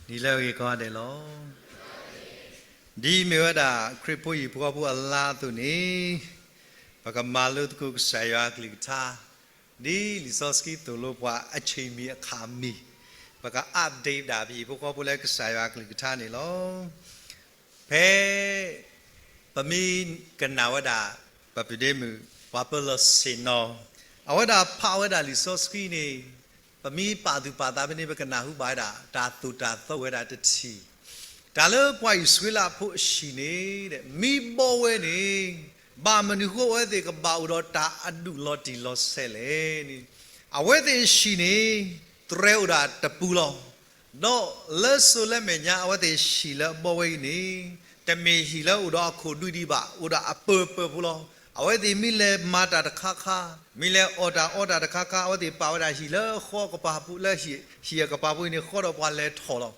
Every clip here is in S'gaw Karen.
နံၤလၢအဂ့ၤကိးဂၤဒဲးလီၤ. ဒ်မ့ၢ်ဝဲဒၣ်ခရံာ်ဖိဟံၣ်ဖိဃီဖိအလါအသိးန့ၣ်, ပကမၤလိသကိးကစၢ်ယွၤအကလုၢ်ကထါ, ဒ်လံာ်စီဆှံသိၣ်လိပှၤအဆ့ၣ်မံၤအခါမံၤ, ပက update ဒၣ်ပဟံၣ်ဖိဃီဖိလၢကစၢ်ယွၤအကလုၢ်ကထါန့ၣ်လီၤ. ဖဲပမ့ၢ်ကနၣ်ဝဲဒၣ် ပပဒ့မုၣ် ပှၤပၢလီၤဆ့ၣ်နီၤ, အဝဲဒၣ်ဖးဝဲဒၣ်လံာ်စီဆှံန့ၣ်, ပမ့ၢ်ပာ်သူၣ်ပာ်သးဖဲန့ၣ် ပကနၢ်ဟူဘၣ်ဝဲဒၣ် တၢ်သိၣ်တၢ်သီဝဲဒၣ်တထံၣ်, တၢ်လၢပှၤအံၣ်စရ့လးဖိအဟံၣ်န့ၣ် မ့ၢ်ဘီဝဲန့ၣ်, ဘၣ်မနုၤဃိအဝဲသ့ၣ်ကဘၣ်အိၣ်ဒီးတၢ်အဒူၣ် လီၤတံၢ်လီၤဆဲးလဲၣ်န့ၣ်, အဝဲသ့ၣ်အဟံၣ်န့ၣ် တြဲၤအိၣ်ဒၣ်တပူၤလီၤ. ဒီးလၢစိၤလၢမဲာ်ညါ အဝဲသ့ၣ်ဟံၣ်လၢအဘီဝဲအံၤန့ၣ်, တမ့ၢ်ဟံၣ်လၢအိၣ်ဒီးအခိၣ်ဒုဒံးဘၣ်, အိၣ်ဒီးအပၢၤပၢၤဖိလီၤ. အဝဲသ့ၣ်မ့ၢ်လဲၤမၤတၢ်တခါခါ, မ့ၢ်လဲၤအီၣ်တၢ်အီတၢ်တခါခါ, အဝဲသ့ၣ်ပာ်ဝဲဒၣ်ဟံၣ်လၢဃီအကပၤပူၤ, လၢဟံၣ်အကပၤပူၤအံၤန့ၣ် ဃီဒီးပှၤလဲၤထီၣ်လီၤ.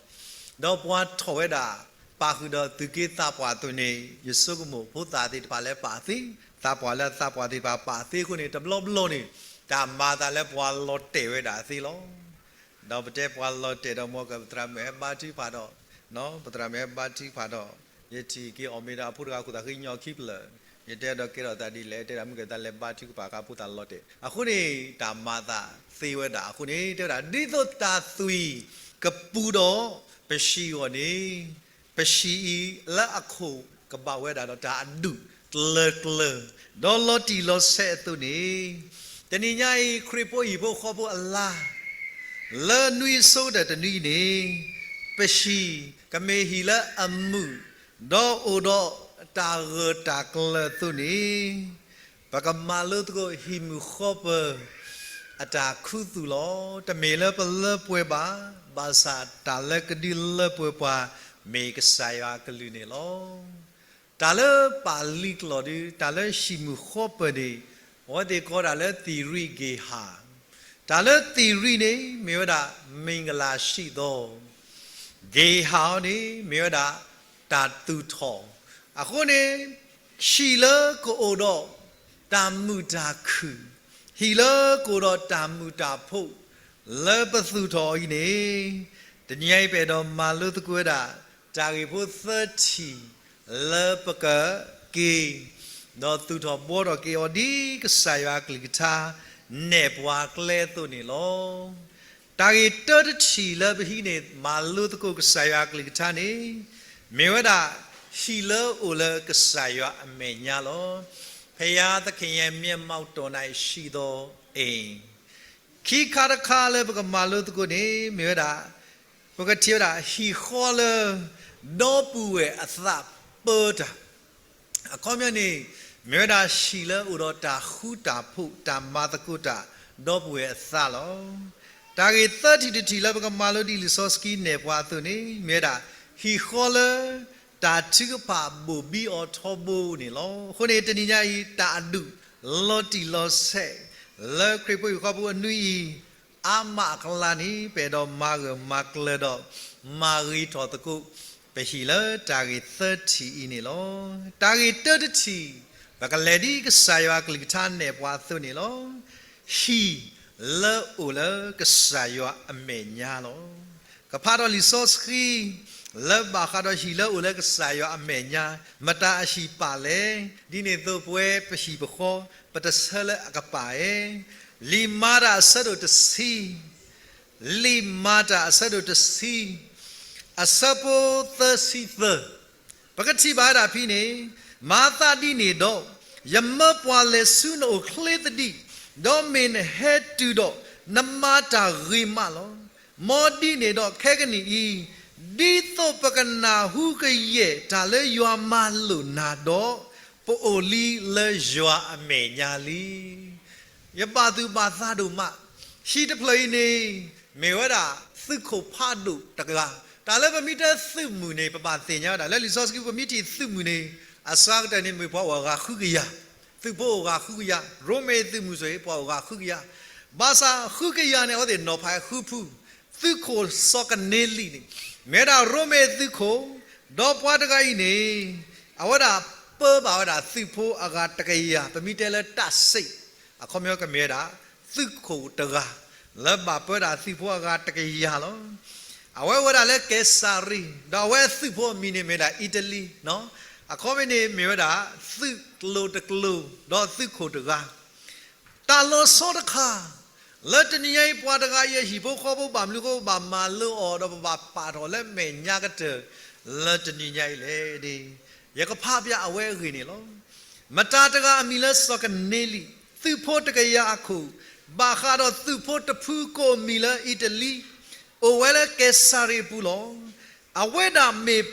ဒီးပှၤထီၣ်ဝဲဒၣ်, ပာ်ဃုာ်ဒီးသုးက့သးပှၢ်အသိးန့ၣ်, ယဆိကမိၣ်ဖိသၣ်သ့ၣ်တဖၣ်လၢပာ်သ့, သးပှၢ်လၢသးပှၢ်သ့ၣ်တဖၣ်ပာ်သ့အဃိန့ၣ်, တဘျီဘျီန့ၣ် တၢ်မၤအသးလၢပှၤလီၤတဲာ်ဝဲဒၣ်သ့လီၤ. ဒီးပတဲပှၤလီၤတဲာ်ဒီး မ်ကပသရၣ်မုၣ်ဟဲဘါထုကဖၣ်ဒီး, ပသရၣ်မုၣ်ဟဲဘါထုကဖၣ်ဒီး, ယထံၣ်က့ၤအီၣ်မ့ၤဒီးအဖိတဂၤအခိၣ်သးဃ့ညီခံဖျၢၣ်, ယတဲဒီးကဲထီၣ်သးဒ်လဲၣ်, တဲဒၣ်မ့ၢ်ကသးလဲၤဘါထုကဖၣ်အခါ ဖိသၣ်လီၤတဲာ်, အဃိန့ၣ် တၢ်မၤအသးသ့ဝဲဒၣ်အဃိန့ၣ် တဲဝဲဒၣ် ဒ်သိးတၢ်သွံၣ်ကပူၤဒီး ပဟံၣ်အဂီၢ်န့ၣ်, ပဟံၣ်အံၤလၢအခိၣ်ကဘၣ်ဝဲဒၣ်ဒီးတၢ်အဒူၣ်ကျၢၤကျၢၤ, ဒီးလီၤတံၢ်လီၤဆဲးအသိးန့ၣ်, တနံၤညါအံၤ ခရံာ်ဖိဟံၣ်ဖိဃီဖိအလါ လၢနွံအဆိကတၢၢ်တနွံအံၤန့ၣ်, ပဟံၣ်ကမ့ၢ်ဟံၣ်လၢအမုာ်, ဒီးအိၣ်ဒီးတၢ်ဂၢၢ်တၢ်ကျၢၤအသိးန့ၣ်, ပကမၤလိသကိးဟံၣ်မုၢ်ဃီပၢၤအတၢ်ခူသူၣ်လီၤ. တမ့ၢ်လၢပလၢပှဲၤဘၣ်, ဘၣ်ဆၣ်တၢ်လၢကဒုးလၢပှဲၤပှၤ မ့ၢ်ကစၢ်ယွၤအကလုၢ်န့ၣ်လီၤ. တၢ်လၢပာ်လံာ်ကျိာ်ဒီး တၢ်လၢဟံၣ်မုၢ်ဃီပၢၤန့ၣ်, အဝဲသ့ၣ်ကိးဒၣ်လၢသံၣ်ရံၣ်က့ၤဟၣ်, တၢ်လၢသံၣ်ရံၣ်န့ၣ် မ့ၢ်ဝဲဒၣ် မ့ၢ်ကလၢ်ဆံးသီ, က့ၤဟၣ်အီၤန့ၣ် မ့ၢ်ဝဲဒၣ်တၢ်သူၣ်ထီၣ်, အဃိန့ၣ် ဟံၣ်လၢကအိၣ်ဒီးတၢ်မုာ်တၢ်ခုၣ်, ဟံၣ်လၢကအိၣ်ဒီးတၢ်မုာ်တၢ်ဖိး လၢပသူၣ်ထီၣ်အီၤအံၤန့ၣ်, တနံၤအံၤပအဲၣ်ဒိးမၤလိသကိးဝဲဒၣ် တၢ်ဂ့ၢ်ဖိသၢထံၣ် လၢပကက့ၤ ဒီးသူၣ်ထီၣ်ဘှီထီၣ်က့ၤအီၤဒ်ကစၢ်ယွၤအကလုၢ်ကထါ နဲၣ်ပှၤကျဲအသိးန့ၣ်လီၤ. တၢ်ဂ့ၢ်တၢတထံၣ်လၢပဟံးန့ၢ်မၤလိသကိးကစၢ်ယွၤအကလုၢ်ကထါန့ၣ်, မ့ၢ်ဝဲဒၣ် ဟံၣ်လၢအအိၣ်လၢကစၢ်ယွၤအမဲာ်ညါလီၤ. ဘုရားသခင်ရဲ့မျက်မှောက်တော်၌ရှိသောအိမ်, ခံခါတခါလၢပကမၤလိသကိးန့ၣ် မ့ၢ်ဝဲဒၣ် ပကထံၣ်ဝဲဒၣ် ဟံၣ်ဃီလၢ ဒီပုၢ်ဝဲၢ်အသးပၢတၢ်, အခီပညီန့ၣ် မ့ၢ်ဝဲဒၣ်ဟံၣ်လၢအိၣ်ဒီးတၢ်ဃူတၢ်ဖိး တၢ်မၤသကိးတၢ် ဒီပုၢ်ဝဲၢ်အသးလီၤ. တၢ်ဂ့ၢ်သၢထံၣ်တထံၣ်လၢပကမၤလိဒ်လံာ်စီဆှံနဲၣ်ပှၤအသိးန့ၣ် မ့ၢ်ဝဲဒၣ် ဟံၣ်ဃီလၢ တၢ်ထုကဖၣ်ဘိၣ်ဘံအီၤထီဘိန့ၣ်လီၤ. အဃိန့ၣ် တနံၤညါအံၤ တၢ်အဒူၣ် လီၤတံၢ်လီၤဆဲး လၢခရံာ်ဖိဟံၣ်ဃီဖိအနွံအံၤ အါမးအကလါန့ၣ် ပအဲၣ်ဒိးမၤဂၢၢ်မၤကျၢၤဒီး မၤဂ့ၤထီၣ်သကိး ပဟံၣ်လၢတၢ်ဂ့ၢ်သၢထံၣ်အံၤန့ၣ်လီၤ. တၢ်ဂ့ၢ်တၢတထံၣ် ပကလဲၤဒ်ကစၢ်ယွၤအကလုၢ်ကထါနဲၣ်ပှၤအသိးန့ၣ်လီၤ. ဟံၣ်လၢအိၣ်လၢကစၢ်ယွၤအမဲာ်ညါလီၤ. ကဖးထီၣ်လံာ်စီဆှံ လၢဘၣ်ဃးဒီးဟံၣ်လၢအိၣ်လၢကစၢ်ယွၤအမဲာ်ညါ မတၤအဟံၣ်ပာ်လဲၣ်. ဒ်န့ၣ်အသိးပဝဲပဟံၣ်ပဃီ ပတဆၢလၢအကပာ်ဧါ. လံာ်မၤတၢ်အဆၢဒိၣ်တဆံ လံာ်မၤတၢ်အဆၢဒိၣ်တဆံ အဆၢဖိသၢဆံသၢ, ပကထံၣ်ဘၣ်ဝဲဒၣ်ဖဲန့ၣ်, မၤသးဒ်န့ၣ်ဒီး, ယမၢပှၤလဲၤဆူနအိၣ်ချ့သဒံး, ဒီးမ့ၢ်နဟဲတုၤဒီး နမၤတၢ်ဂ့ၤမးလီၤ. မ်ဒ်န့ၣ်ဒီးခဲကနံၣ်အံၤ, ဒ်သိးပကနၢ်ဟူကယဲၢ်တၢ်လၢယွၤမၤလိာ်နၤဒီး, ပအိၣ်လံလၢယွၤအမဲာ်ညါလံ. ယဘၣ်သူၣ်ဘၣ်သးဒိၣ်မး, ဟံၣ်တဖျၢၣ်အံၤန့ၣ် မ့ၢ်ဝဲဒၣ်သုးခိၣ်ဖးဒိၣ်တဂၤ, တၢ်လၢပမ့ၢ်တဲသုးမုၢ်န့ၣ် ပဘၣ်သ့ၣ်ညါဝဲဒၣ် လၢလံာ်စီဆှံပမ့ၢ်ထံၣ်သုးမုၢ်န့ၣ် အစှၤကတၢၢ်န့ၣ်မ့ၢ်ပှၤအိၣ်အဂၤဃုကယၤ, သုးဖိအိၣ်ဂၤဃုကယၤ, ရိမ့ၤသုးမုၢ်စ့ၢ် ပှၤအိၣ်ဂၤဃုကယၤ, ဘၣ်ဆၣ်ဃုကယၤန့ၣ် အဝဲသ့ၣ်နီၤဖးဃုဖု, သုးခိၣ်စီၤကန့လံန့ၣ် မ့ၢ်ဝဲဒၣ်ရိမ့ၤသုးခိၣ်, ဒီးပှၤတဂၤအံၤန့ၣ် အဝဲဒၣ်ပၢဘၣ်ဝဲဒၣ်သုးဖိအဂၤတကယၤ, ပမ့ၢ်တဲလၢတၢ်စ့ၣ် အခီပညီကမ့ၢ်ဝဲဒၣ် သုးခိၣ်တဂၤ လၢဘၣ်ပၢဒၣ်သုးဖိအဂၤတကယၤလီၤ. အဝဲဝဲဒၣ်လၢကဲစၤရံ ဒီးအဝဲအသုးဖိအမံၤန့ၣ်မ့ၢ်ဝဲဒၣ်အံၣ်တလံ, အခီပညီန့ၣ်မ့ၢ်ဝဲဒၣ် သုးကျိၤတကျိၤ ဒီးသုးခိၣ်တဂၤ တၢ်လီၤဆီတခါ လၢတနံၤညါအံၤ ပှၤတဂၤအံၤအဟံၣ်ဖိဃီဖိဘၣ်မနုၤအဃိ ပဘၣ်မၤလိအီၤ ဒီးပဘၣ်ပာ်ထီၣ်လၢမဲာ်ညါကတၢၢ် လၢတနံၤညါအံၤလဲၣ်န့ၣ် ယကဖးဖျါအဝဲအဂ့ၢ်န့ၣ်လီၤ. မတၤတဂၤအမံၤလၢစီၤကန့လံ, သုးဖိတကယၤအခိၣ်, ဘၣ်ဃးဒီးသုးဖိတဖုကိးမံၤလၢအံၣ်တလံ, အိၣ်ဝဲလၢကဲစၤရံအပူၤလီၤ. အဝဲဒၣ်မ့ၢ်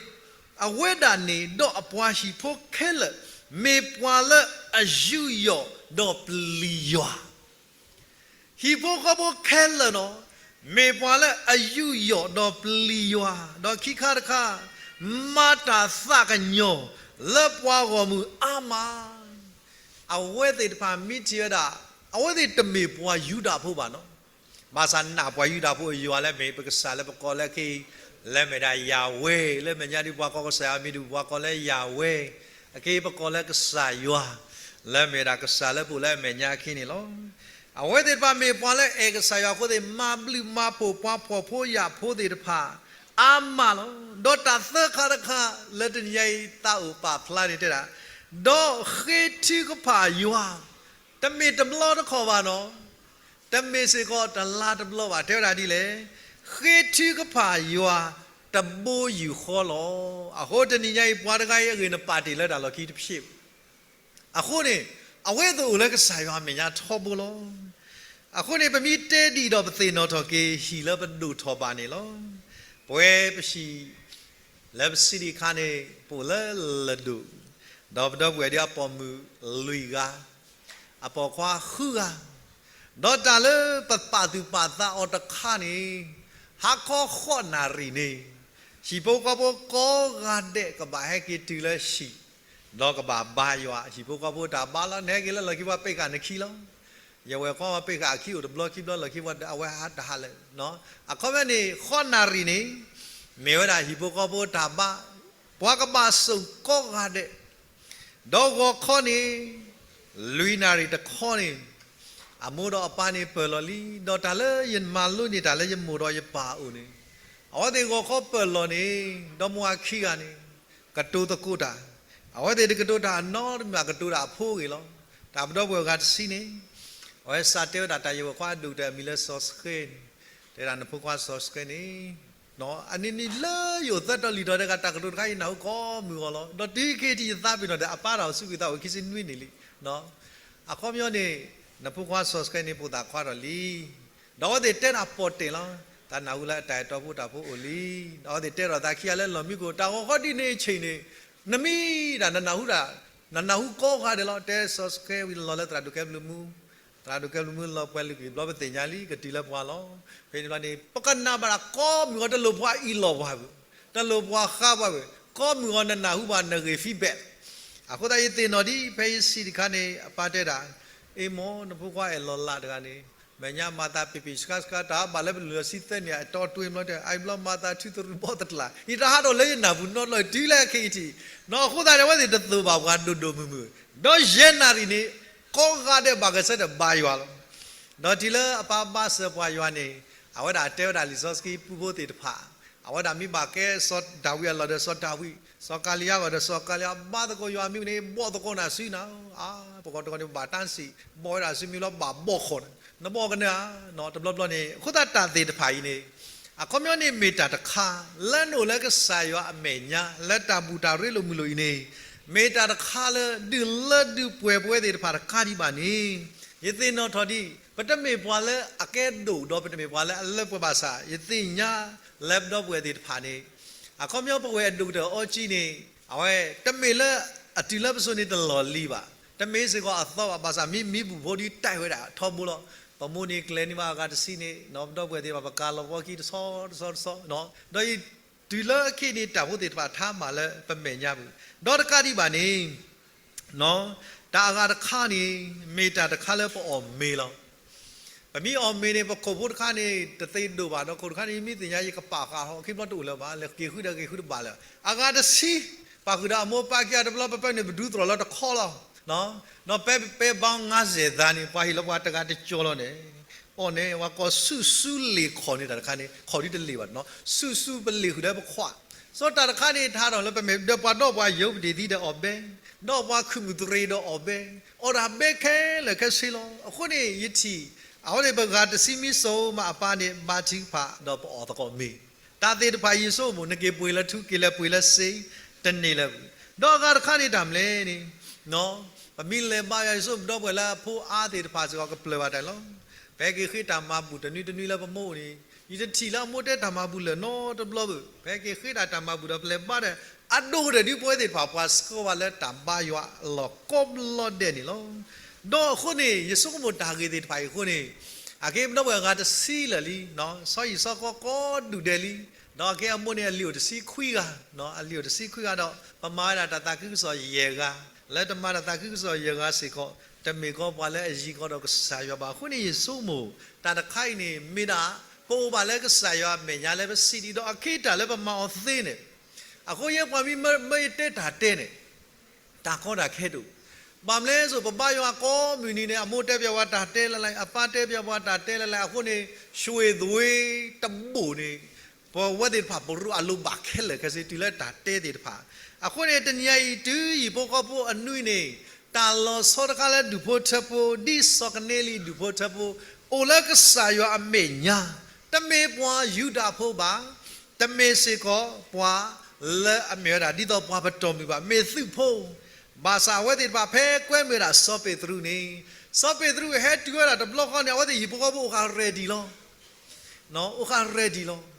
အဝဲဒၣ်န့ၣ်ဒီးအပှၤဟံၣ်ဖိခဲလၢာ် မ့ၢ်ပှၤလၢအယူးယီၣ်ဒီးပျံၤယွၤ, ဟံၣ်ဖိဃီဖိခဲလၢာ်နီၤ မ့ၢ်ပှၤလၢအယူးယီၣ်ဒီးပျံၤယွၤ, ဒီးခံခါတခါ မၤတၢ်သးကညီၤလၢပှၤဂီၢ်မုၢ်အါမး. အဝဲသ့ၣ်တဖၣ်မ့ၢ်ထံၣ်ဝဲဒၣ် အဝဲသ့ၣ်တမ့ၢ်ပှၤယူဒၤဖိဘၣ်နီၤ. ဘၣ်ဆၣ်နာ်ပှၤယူဒၤဖိအယွၤလၢမ့ၢ် ပကစၢ်လၢပကိးလၢခံ လၢမ့ၢ်ဒၣ်ယၤဝဲ, လၢမဲာ်ညါဒ်ပှၤကိးကစၢ်ယွၤမံၤဒ်ပှၤကိးလၢယၤဝဲ, အခဲအံၤပကိးလၢကစၢ်ယွၤ, လၢမ့ၢ်ဒၣ်ကစၢ်လၢပအိၣ်လၢအမဲာ်ညါအခံန့ၣ်လီၤ. အဝဲသ့ၣ်တဖၣ်မ့ၢ်ပှၤလၢအဲၣ်ကစၢ်ယွၤအဃိသ့ၣ် မၤဘျုးမၤဖှိၣ်ပှၤဖှီၣ်ဖိယာ်ဖိသ့ၣ်တဖၣ် အါမးလီၤ. ဒီးတၢ်သၢခါတခါ လၢတနံၤညါအံၤသးအိၣ်ပာ်ဖျါန့ၣ်တဲဒၣ်, ဒီးဃ့ထုကဖၣ်ယွၤ, တမ့ၢ်တဘျီတခီၣ်ဘၣ်နီၤ တမ့ၢ်စ့ၢ်ကီးတလါတဘျီဘၣ် တဲဝဲဒၣ်ဒ်လဲၣ်, ဃ့ထုကဖၣ်ယွၤတဘိယူၢ်ဃီလီၤ. အဃိတနံၤညါအံၤ ပှၤတဂၤအံၤအဂ့ၢ်နပာ်တ့ၢ်လၢတၢ်လီၢ်ခံတဖျ့ဘၣ်. အဃိန့ၣ် အဝဲသ့ၣ်အိၣ်လၢကစၢ်ယွၤအမဲာ်ညါထီဘိလီၤ. အဃိန့ၣ် ပမ့ၢ်တဲဒ်အံၤဒီးပသ့ၣ်နီၣ်ထီၣ်က့ၤဟံၣ်လၢပဒိၣ်ထီၣ်ဘၣ်န့ၣ်လီၤ. ပဝဲပဟံၣ် လၢပစံးဒံးအခါန့ၣ် ပအိၣ်လၢလၢၢ်ဒိၣ်, ဒီးပဒီပုၢ်ဝဲၢ်ဒ်အပိာ်မုၣ်လွံၢ်ဂၤ, အပိာ်ခွါဃုဂၤ, ဒီးတၢ်လၢပပာ်သူၣ်ပာ်သးအီၤတခါန့ၣ် ဟါခီဃိးနၣ်ရံၣ်န့ၣ် ဟံၣ်ဖိဃီဖိကိးဂၤဒဲးကဘၣ်ဟဲက့ၤတုၤလၢဟံၣ်, ဒီးကဘၣ်ဘါယွၤ ဟံၣ်ဖိဃီဖိတၢ်ဘါလီၤ နဟဲက့ၤလၢလီၢ်ခံပှၤပ့ၢ်ဃာ်နခံလီၤ. ယဝဲၢ်ခွါပ့ၢ်ဃာ်အခံအိၣ်တဘျီခံဘျီလီၢ်ခံပှၤအဝဲဟးတဟးလၢာ် အခီပညီန့ၣ် ဃိးနၣ်ရံၣ်န့ၣ် မ့ၢ်ဝဲဒၣ်ဟံၣ်ဖိဃီဖိတၢ်ဘါ, ပှၤကဘၣ်စိာ်ကိးဂၤဒဲး, ဒီးဂီၤခီန့ၣ် လွံၢ်နၣ်ရံၣ်တခီန့ၣ် အမိၢ်ဒီးအပၢ်န့ၣ်ပၢၢ်လီၤလံ, ဒီးတၢ်လၢယမၤလိန့ၢ်တၢ်လၢယမိၢ်ဒီးယပၢ်အအိၣ်န့ၣ် အဝဲသ့ၣ်ဂီၤခီပၢၢ်လီၤန့ၣ် ဒီမါဝၤခံဂၤန့ၣ် ကတိၤသကိးတၢ်, အဝဲသ့ၣ်တကတိၤတၢ်အနီတမံၤဘၣ် ကတိၤတၢ်အဖိအဂ့ၢ်လီၤ. တၢ်ပဒီပုၢ်ဝဲၢ်အဂၤတဆံန့ၣ် အဝဲစးတဲဝဲဒၣ်တၢ် ယဝဲၢ်ခွါအဒိၣ်ကတၢၢ်အမံၤလၢစီၤစဃဲန့ၣ်, တဲဒၣ်နဖိခွါစီၤစဃဲန့ၣ် အနံၤနံၤလၢယအိၣ်သၢတီၤလွံၢ်တီၤတဂၤ တၢ်ကတိၤတခါအံၤနၢ်ဟူကိးမုၢ်ဂီၤလီၤ. ဒီးတုၤခဲအံၤထံၣ်ယသးပ့ၤနီၣ်ဒီး အပၢ်တၢ်အိၣ်ဆူကွံာ်သးအိၣ်ခံဆံနွံနံၣ်လံ. အခီပညီန့ၣ် နဖိခွါစီၤစဃဲန့ၣ် ပိာ်သးခွါထီၣ်လံ. ဒီးအဝဲသ့ၣ်တဲတၢ်ပီၣ်တဲာ်လီၤ. တၢ်နၢ်ဟူလၢအတၢ်အဲၣ်တီဖိတၢ်ဖိအိၣ်လံ. ဒီးအဝဲသ့ၣ်တဲထီၣ်သးခံဂၤလၢလီၢ်မံခိၣ် တၢ်ဂီၤခီဒ်န့ၣ်အဆ့ၣ်န့ၣ် နမံဒၣ်နနၢ်ဟူဒၣ်, နနၢ်ဟူကိးဂၤဒဲးလီၤ. တဲစီၤစဃဲဝံၤလီၤလၢသရၣ်ဒိၣ်ကဲဘျုးမူ, သရၣ်ဒိၣ်ကဲဘျုးမူလီၤပှဲၤလုၢ်ကွံာ်ဘျီပသ့ၣ်ညါလံ ကတုၤလၢပှၤလီၤ. ဖဲန့ၣ်ဘျီန့ၣ် ပကနၣ်ဘၣ်ဒၣ်ကိးမုၢ်ဂီၤ တလိၣ်ပှၤအံးလီၤပှၤဘၣ်, တလိၣ်ပှၤဃါပှၤဘၣ်, ကိးမုၢ်ဂီၤနနၢ်ဟူဘၣ်နဂ့ၢ် feedback. အဃိသတးယသ့ၣ်နီၣ်ဒ် ဖဲယစံးတခါန့ၣ် အပၢ်တဲဒၣ်, အ့မိၢ် နဖိခွါအဲၣ်လီၤလးတဂၤန့ၣ် မဲာ်ညါမၤသးပ့ၤပ့ၤဆှါဆှါ တၢ်ဘၣ်လၢပလုၢ်လီၤဆံသၢနံၣ် အတီတ့ၢ်ဘျီတဲ အအံၤဘျီမၤသးထုသရူးဘီၣ်သတြၢ် ယတဟးထီၣ်လၢယနၢ်ပူၤနီတဘျီ တုၤလၢခဲအံၤထံၣ်, အဃိသတးန့ၣ် အဝဲသ့ၣ်တသိၣ်ဘၣ်ပှၤဒိၣ်ဒိၣ်မုၢ်မုၢ်, ဒီးယဲၢ်နၣ်ရံၣ်န့ၣ် ကိးဂၤဒဲးဘၣ်ဂဲၤဆၢထၢၣ်ဘါယွၤလီၤ. ဒီးတုၤလၢအပၢ်ဘါစၢၤပှၤယွၤန့ၣ် အဝဲဒၣ်တဲဝဲဒၣ်လံာ်စီဆှံပူဖိသ့ၣ်တဖၣ်, အဝဲဒၣ်မ့ၢ်ဘၣ်ကဲစီၤဒၤဝံးအလီၢ်ဒီးစီၤဒၤဝံး, စီၤကၤလံယါဂီၢ်ဒီးစီၤကၤလံယါ, ဘါသကိးယွၤမ့ၢ်န့ၣ် ဘီၣ်သကိးနၤဆူနၤ, အါ ပကီၢ်တကီၢ်န့ၣ် ဘၣ်တၢ်စံး ဘီၣ်ဝဲဒၣ်ဆူမ့ၢ်လီၤ ဘၣ်ဘီၣ်ဃီနၤ, နဘီၣ်ကနၢၤဧါ, တဘျီဘျီန့ၣ် အဃိသတးတၢ်သ့ၣ်တဖၣ်အံၤန့ၣ် အခီပညီန့ၣ်မ့ၢ်တၢ်တခါ လၢနအိၣ်လၢကစၢ်ယွၤအမဲာ်ညါ လၢတၢ်ဘူၣ်တၢ်ရ့လိာ်မုာ်လိာ်အံၤန့ၣ် မ့ၢ်တၢ်တခါလၢဒုးလၢဒုးပှဲၤပဝဲသ့ၣ်တဖၣ်တကးဒံးဘၣ်န့ၣ် ယသ့ၣ်နီၣ်ထီၣ်ဒ် ပတမ့ၢ်ပှၤလၢအကဲဒိၣ်ဒီးပတမ့ၢ်ပှၤလၢအလၢပှဲၤဘၣ်ဆၣ် ယသ့ၣ်ညါလၢပဒီပုၢ်ဝဲၢ်သ့ၣ်တဖၣ်န့ၣ် အခီပညီပဝဲၢ်အဒိၣ်ကတၢၢ်အီကၠံန့ၣ် အဝဲတမ့ၢ်လၢအတုၤလၢပစိၤန့ၣ်တလီၢ်လံၤဘၣ်, တမ့ၢ်စ့ၢ်ကီးအသီဘၣ်, ဘၣ်ဆၣ်မ့ၢ်မံဘူၣ်ဖိဒ်တၢ်ဝဲဒၣ်ထီဘိလီၤ. ပမိၢ်န့ၣ်ကျဲၤန့ၢ်ဘၣ်အဂၤတဆံန့ၣ် ပဒီပုၢ်ဝဲၢ်သ့ၣ်တဖၣ် ပကၤလီၤပှီၢ်ခံတဆီတဆီတဆီ, ဒီးတုၤလၢအခဲအံၤန့ၣ် တၢ်ဖိသ့ၣ်တဖၣ်ထါမၤလၢပမဲာ်ညါပူၤ, ဒီးတကးဒံးဘၣ်န့ၣ် တၢ်အဂၤတခါန့ၣ် မ့ၢ်တၢ်တခါလၢပအီၣ်မ့ၤလီၤ. ပမ့ၢ်အီၣ်မ့ၤန့ၣ် ပခိၣ်ဖိတခါန့ၣ် တသ့ဒိၣ်ဘၣ်, ဒီးခိၣ်တခါန့ၣ် မ့ၢ်သ့ၣ်ညါယကပာ်ဃာ်ဟီၣ်ခံဘျီတအိၣ်လၢၤဘၣ်, လဲၤက့ၤဃုဒီးက့ၤဃုတဘၣ်လၢၤ. အဂၤတဆံ ပာ်ဃုာ်ဒီးအမိၢ်ပၢ်ခံဂၤတဘျီ ပပဲန့ၣ် ပဒူသရိာ်လၢတခီလီၤ. ဒီးပဲပဲဘီငါးဆယ်သန်းန့ၣ် ပှၤဟ့ၣ်လီၤပှၤတဂၤတကၠီၤလီၤန့ၣ် အီၤန့ၣ် ပှၤကိးဆူၣ်ဆူၣ်လ့ၤခီၣ်န့ၣ် တၢ်တခါန့ၣ် ခီၣ်ဒ်တလ့ၤဘၣ်နီၤ, ဆူၣ်ဆူၣ်ပလ့ၤဃုာ်ဒီးပခွး, စီၤတၢ်တခါန့ၣ် ထါထီၣ်လၢပမဲာ်ဒီးပှၤဒီးပှၤယိၤပဒ့ၣ်သံဒီးအီၤဘဲ, ဒီးပှၤခုၣ်မုၢ်သရ့ဒီးအီၤဘဲ, အီၣ်တၢ်ဘဲခဲလၢာ်ခဲဆ့လီၤ. အဃိန့ၣ် ယထံၣ် အဝဲန့ၣ်ပဂၤတဆံမံစိၤမးအပၢ်န့ၣ် ဘါထုကဖၣ်ဒီးပအီၣ်သကိးမ့ၤ, တၢ်သ့ၣ်တဖၣ်ယဆိကမိၣ် နက့ၤပှ့ၤလၢထူ က့ၤလဲၤပှ့ၤလၢစ့ တန့ၢ်လၢၤ, ဒီးအဂၤတခါန့ၣ်တၢ်မနုၤလဲၣ်န့ၣ် ပမ့ၢ်လဲၤဘါယွၤ ယဆိကမိၣ်ဒီပုၢ်ဝဲၢ်လၢအဖိအါသ့ၣ်တဖၣ်စ့ၢ်ကီးကပျၢၤဘၣ်တၢ်လီၤ. ပဟဲက့ၤဃ့တၢ်မၤဘူၣ်တနွံတနွံလၢပမိၢ်အိၣ်န့ၣ် ယတထံၣ်လၢအမိၢ်တဲတၢ်မၤဘူၣ်လၢာ်နီတဘျီဘၣ်, ပဟဲက့ၤဃ့တၢ်တၢ်မၤဘူၣ်ဒီးပလဲၤဘါဒီး အဒိၣ်ကတၢၢ်ဒ်ပဝဲသ့ၣ်တဖၣ် ပှၤဆှၢဝဲလၢတၢ်ဘါယွၤအလီၢ်ကိးဘျီဒဲးန့ၣ်လီၤ. ဒီးအဃိန့ၣ် ယဆိကမိၣ်တၢ်ဂ့ၢ်သ့ၣ်တဖၣ်အံၤအဃိန့ၣ် အက့ၤပဒီပုၢ်ဝဲၢ်အဂၤတဆံလၢာ်လံ, ဆီဟံၣ်ဆီဃီကိးဒူၣ်ဒဲးလံ, ဒီးအက့ၤအမိၢ်န့ၣ်အလံာ်အိၣ်တဆံခွံဂၤ, အလံာ်အိၣ်တဆံခွံဂၤဒီး ပမၤဝဲဒၣ်တၢ်သးခုကစီၣ်ယဲၢ်ဂၤ, လၢတမၤတၢ်သးခုကစီၣ်ယဲၢ်ဂၤစ့ၢ်ကီး တမ့ၢ်ကီးပှၤလၢအယံၤကီးဒီးကစၢ်ယွၤဘၣ်. အဃိန့ၣ် ယဆိကမိၣ် တၢ်တခါအံၤန့ၣ် မ့ၢ်ဒၣ် ပအိၣ်ဘၣ်လၢကစၢ်ယွၤအမဲာ်ညါလၢပစံးဒံးဒီးအခ့တၢ်လၢပမၤအီၤသ့န့ၣ်, အဃိယဲပှၤမ့ၢ်မၢယတဲတၢ်တဲန့ၣ် တၢ်ကီတၢ်ခဲတအိၣ်, ဘၣ်မနုၤလဲၣ်စိ ပဘါယွၤကိးမုၢ်နံၤန့ၣ် အမိၢ်တဲပၠးပှၤတၢ်တဲလၢ်လၢ်, အပၢ်တဲပၠးပှၤတၢ်တဲလၢ်လၢ်, အဃိန့ၣ် ရွှေသွေးတဘိၣ်န့ၣ် ပဝဲသ့ၣ်တဖၣ်ပရူးအလိၤဘၣ်ခဲလၢာ်ခဲဆ့ တုၤလၢတၢ်တဲသ့ၣ်တဖၣ်. အဃိန့ၣ် တနံၤအံၤ တုၤဟံၣ်ဖိဃီဖိအနွံန့ၣ် တၢ်လီၤဆီတခါလၢဒူၣ်ဖိထၢဖိ ဒ်စီၤကနဲလံဒူၣ်ဖိထၢဖိ အိၣ်လၢကစၢ်ယွၤအမဲာ်ညါ, တမ့ၢ်ပှၤယူဒၤဖိဘၣ်, တမ့ၢ်စ့ၢ်ကီးပှၤလၢအမ့ၢ်ဝဲဒၣ် ဒ်သိးပှၤပတီၢ်မုၢ်ဘၣ်, မ့ၢ်သုးဖိ, ဘၣ်ဆၣ်အဝဲသ့ၣ်တဖၣ်ဖဲကွဲမုာ်ဝဲဒၣ်စီၤပ့းတရူးန့ၣ်, စီၤပ့းတရူးဟဲတုၤဝဲဒၣ်တဘျီဃီန့ၣ် အဝဲသ့ၣ်ဟံၣ်ဖိဃီဖိအိၣ်ဃာ် ready လီၤ. အိၣ်ဃာ် ready လီၤ.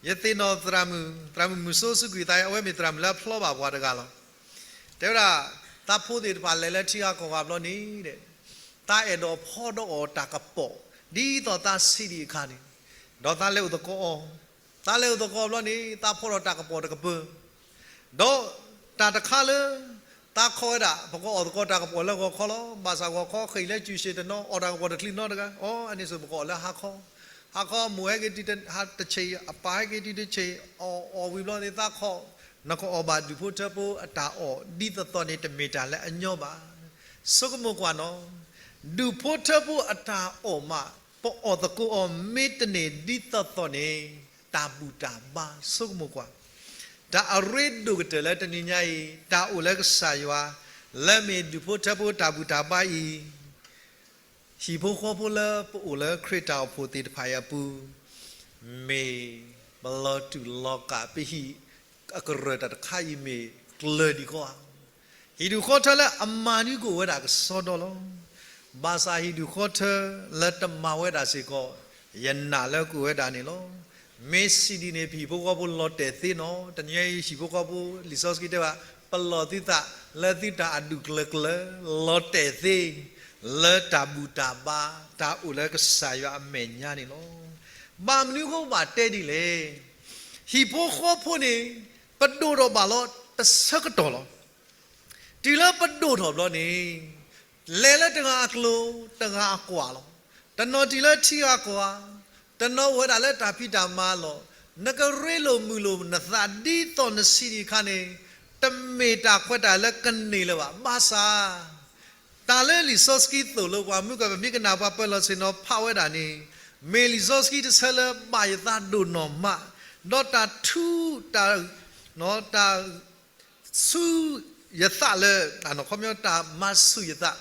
ယသ့ၣ်နီၣ်သရၣ်မုၣ်, သရၣ်မုၣ်မုၢ်စိစူးကွံာ်သး အဝဲမ့ၢ်သရၣ်မုၣ်လၢအဖျီဘၣ်ပှၤတဂၤလီၤ. တဲဝဲဒၣ် သးဖိသ့ၣ်တဖၣ်လဲၤလၢထံဂၤကီၢ်ဂၤဘျီန့ၣ် သးအဲၣ်ဒိးဖီဒီးအီၣ်တၢ်ကပီၤ ဒ်သိးသးဆံးဒံးအခါန့ၣ်, ဒီးသးလဲၤအိၣ်သကိးအီၤ, သးလဲၤအိၣ်သကိးဘျီန့ၣ် သးဖီဒီးတၢ်ကပီၤတကပၢၤ ဒီးတၢ်တခါလၢ သးခီဝဲဒၣ် ပကအီၣ်သကိးတၢ်ကပီၤလၢဂီၤခီလီၤ. ဘၣ်ဆၣ်ဂီၤခီဃ့ၢ်လၢစူၢ်ဆ့ၣ်တနီၤ အီၣ်တၢ်ကပီၤတချုးနီတဂၤ, အီ အန့ၣ်စိ ပကအီၣ်လၢဟါခီ, ဟါခီမိၢ်ဟဲက့ၤတုၤတဆံး, အပၢ်ဟဲက့ၤတုၤတဆံး, အီၣ်အီၣ်ဝံၤဘျီန့ၣ် သးခီ, နကအီၣ်ဘၣ်ဒူၣ်ဖိထၢဖိအတၢ်အီၣ်ဒ်သိးသိးန့ၣ် တမ့ၢ်တၢ်လၢအညီဘၣ်. ဆိကမိၣ်ကွၢ်နီၤ, ဒူၣ်ဖိထၢဖိအတၢ်အီၣ်မး ပအီၣ်သကိးအီၤမ့ၢ်တန့ၢ်ဒ်သိးသိးန့ၣ် တၢ်ဘူၣ်တၢ်ဘါ ဆိကမိၣ်ကွၢ်, တၢ်အရ့ဒိၣ်ကတၢၢ်လၢတနံၤညါအံၤ တၢ်အိၣ်လၢကစၢ်ယွၤ လၢမ့ၢ်ဒူၣ်ဖိထၢဖိတၢ်ဘူၣ်တၢ်ဘါအံၤ, ဟံၣ်ဖိဃီဖိလၢပအိၣ်လၢခရံာ်တၢ်အိၣ်ဖှိၣ်သ့ၣ်တဖၣ်အံၤအပူၤ, မ့ၢ်ပလီၤတူာ်လီၤကာ်ပဟံၣ်အကရၢၢ်တၢ်တခါအံၤမ့ၢ်ကျၢၤဒံးဃီဧါ. ဟံၣ်ဒူၣ်ဃီထၢလၢအမၤနၢၤကအိၣ်ဝဲဒၣ်ကစီဒီလီၤ. ဘၣ်ဆၣ်ဟံၣ်ဒူၣ်ဃီထၢလၢတမၤဝဲဒၣ်စ့ၢ်ကီး ယနာ်လၢကအိၣ်ဝဲဒၣ်န့ၣ်လီၤ. မ့ၢ်စံးဒ်န့ၣ် ပဟံၣ်ဖိဃီဖိလီၤတဲာ်သ့နီၤ. တနံၤအံၤဟံၣ်ဖိဃီဖိ လံာ်စီဆှံတဲဘၣ် ပလီၢ်သုသးလၢသုတၢ်အဒူၣ်ကျၢၤကျၢၤ လီၤတဲာ်သ့ လၢတၢ်ဘူၣ်တၢ်ဘါ တၢ်အိၣ်လၢကစၢ်ယွၤအမဲာ်ညါန့ၣ်လီၤ. ဘၣ်မနုၤအဃိဘၣ်တဲဒ်လဲၣ်. ဟံၣ်ဖိဃီဖိန့ၣ် ပဒိၣ်ထီၣ်ဘၣ်လီၤတဆၢကတီၢ်လီၤ. တုၤလၢပဒိၣ်ထီၣ်ဘျီန့ၣ် လဲၤလၢတဂၤအကျိၤ တဂၤအကွၢ်လီၤ. တနီၤတုၤလၢထံဂၤကီၢ်ဂၤ, တနီၤအိၣ်ဝဲဒၣ်လၢတၢ်ဖံးတၢ်မၤအလီၢ်, နကရ့လိာ်မုာ်လိာ်နသးဒ်သိးနဆံးဒံးအခါန့ၣ် တမ့ၢ်တၢ်ခွဲးတၢ်ယာ်လၢကန့ၢ်လၢၤဘၣ်. ဘၣ်ဆၣ် တၢ်လၢလံာ်စီဆှံသိၣ်လိပှၤမုၢ်ကီၢ် ပမ့ၢ်ကနၣ်ပှၤပၢၤလီၢ်ဆ့ၣ်နီၤဖးဝဲဒၣ်န့ၣ် မ့ၢ်လံာ်စီဆှံတဆၢလၢဘၣ်ယသးဒိၣ်နီၢ်မး, ဒီးတၢ်ထူ တၢ် တၢ်ဆူယသးလၢ အခီပညီတၢ်မၤဆူၣ်ယသး,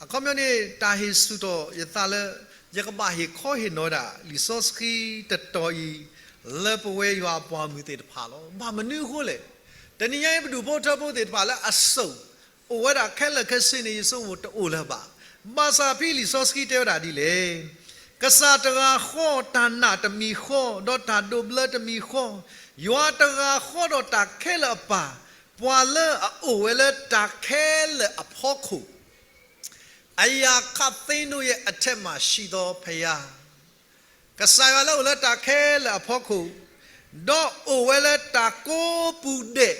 အခီပညီန့ၣ် တၢ်ဟ့ၣ်ဆူၣ်ထီၣ်ယသးလၢ ယကဘၣ်ဟ့ၣ်ခီဟ့ၣ်နီၤဝဲဒၣ် လံာ်စီဆှံတတီၤအံၤ လၢပဝဲယွၤအပှၤမုၢ်သ့ၣ်တဖၣ်လီၤ. ဘၣ်မနုၤအဃိလဲၣ်. တနံၤညါအံၤ ပဒူၣ်ဖိထၢဖိသ့ၣ်တဖၣ်လၢအစိာ် အိၣ်ဝဲဒၣ်ခဲလၢာ်ခဲဆ့န့ၣ် ယဆိကမိၣ်တအိၣ်လၢၤဘၣ်. ဘၣ်ဆၣ်ဖဲလံာ်စီဆှံတဲဝဲဒၣ်ဒ်လဲၣ်. ကစၢ်တဂၤဃီ တၢ်နာ်တမံၤဃီ, ဒီးတၢ်ဒိးဘျၢတမံၤဃီ, ယွၤတဂၤဃီဒီးတၢ်ခဲလၢာ်အပၢ်, ပှၤလၢအအိၣ်ဝဲလၢတၢ်ခဲလၢာ်အဖီခိၣ် အရာခပ်သိမ်းတို့ရဲ့အထက်မှာရှိသောဘုရား, ကစၢ်ယွၤလၢအိၣ်လၢတၢ်ခဲလၢာ်အဖီခိၣ်, ဒီးအိၣ်ဝဲလၢတၢ်ကိးပူၤဒဲး,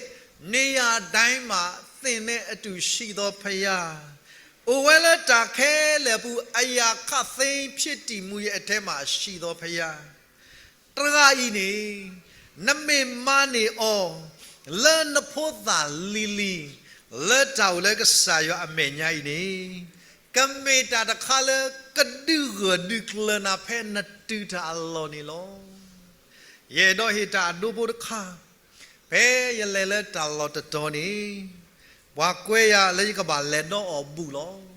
နေရာတိုင်းမှာ သင့်နဲ့အတူရှိသောဘုရား, အိၣ်ဝဲလၢတၢ်ခဲလၢာ်အပူၤ အရာခပ်သိမ်းဖြစ်တည်မှုရဲ့အထဲမှာရှိသောဘုရား, တဂၤအံၤန့ၣ် နမ့ၢ်မၤန့ၢ်အီၤ လၢနဖိသၣ်လံၤလံၤ လၢတၢ်အိၣ်လၢကစၢ်ယွၤအမဲာ်ညါအံၤန့ၣ် ကမ့ၢ်တၢ်တခါလၢကဒုးဂၢၢ်ဒုးကျၢၤနၤဖဲနတုၤတၢ်အလီၢ်န့ၣ်လီၤ. ယအဲၣ်ဒိးဟ့ၣ်တၢ်အဒိဖိတခါ, ဖဲယလဲၤလၢတၢ်လီၢ်တတီၤန့ၣ်, ပှၤကွဲယၤလၢယကဘၣ်လဲၤဒီးအီၣ်ဘူၣ်လီၤ.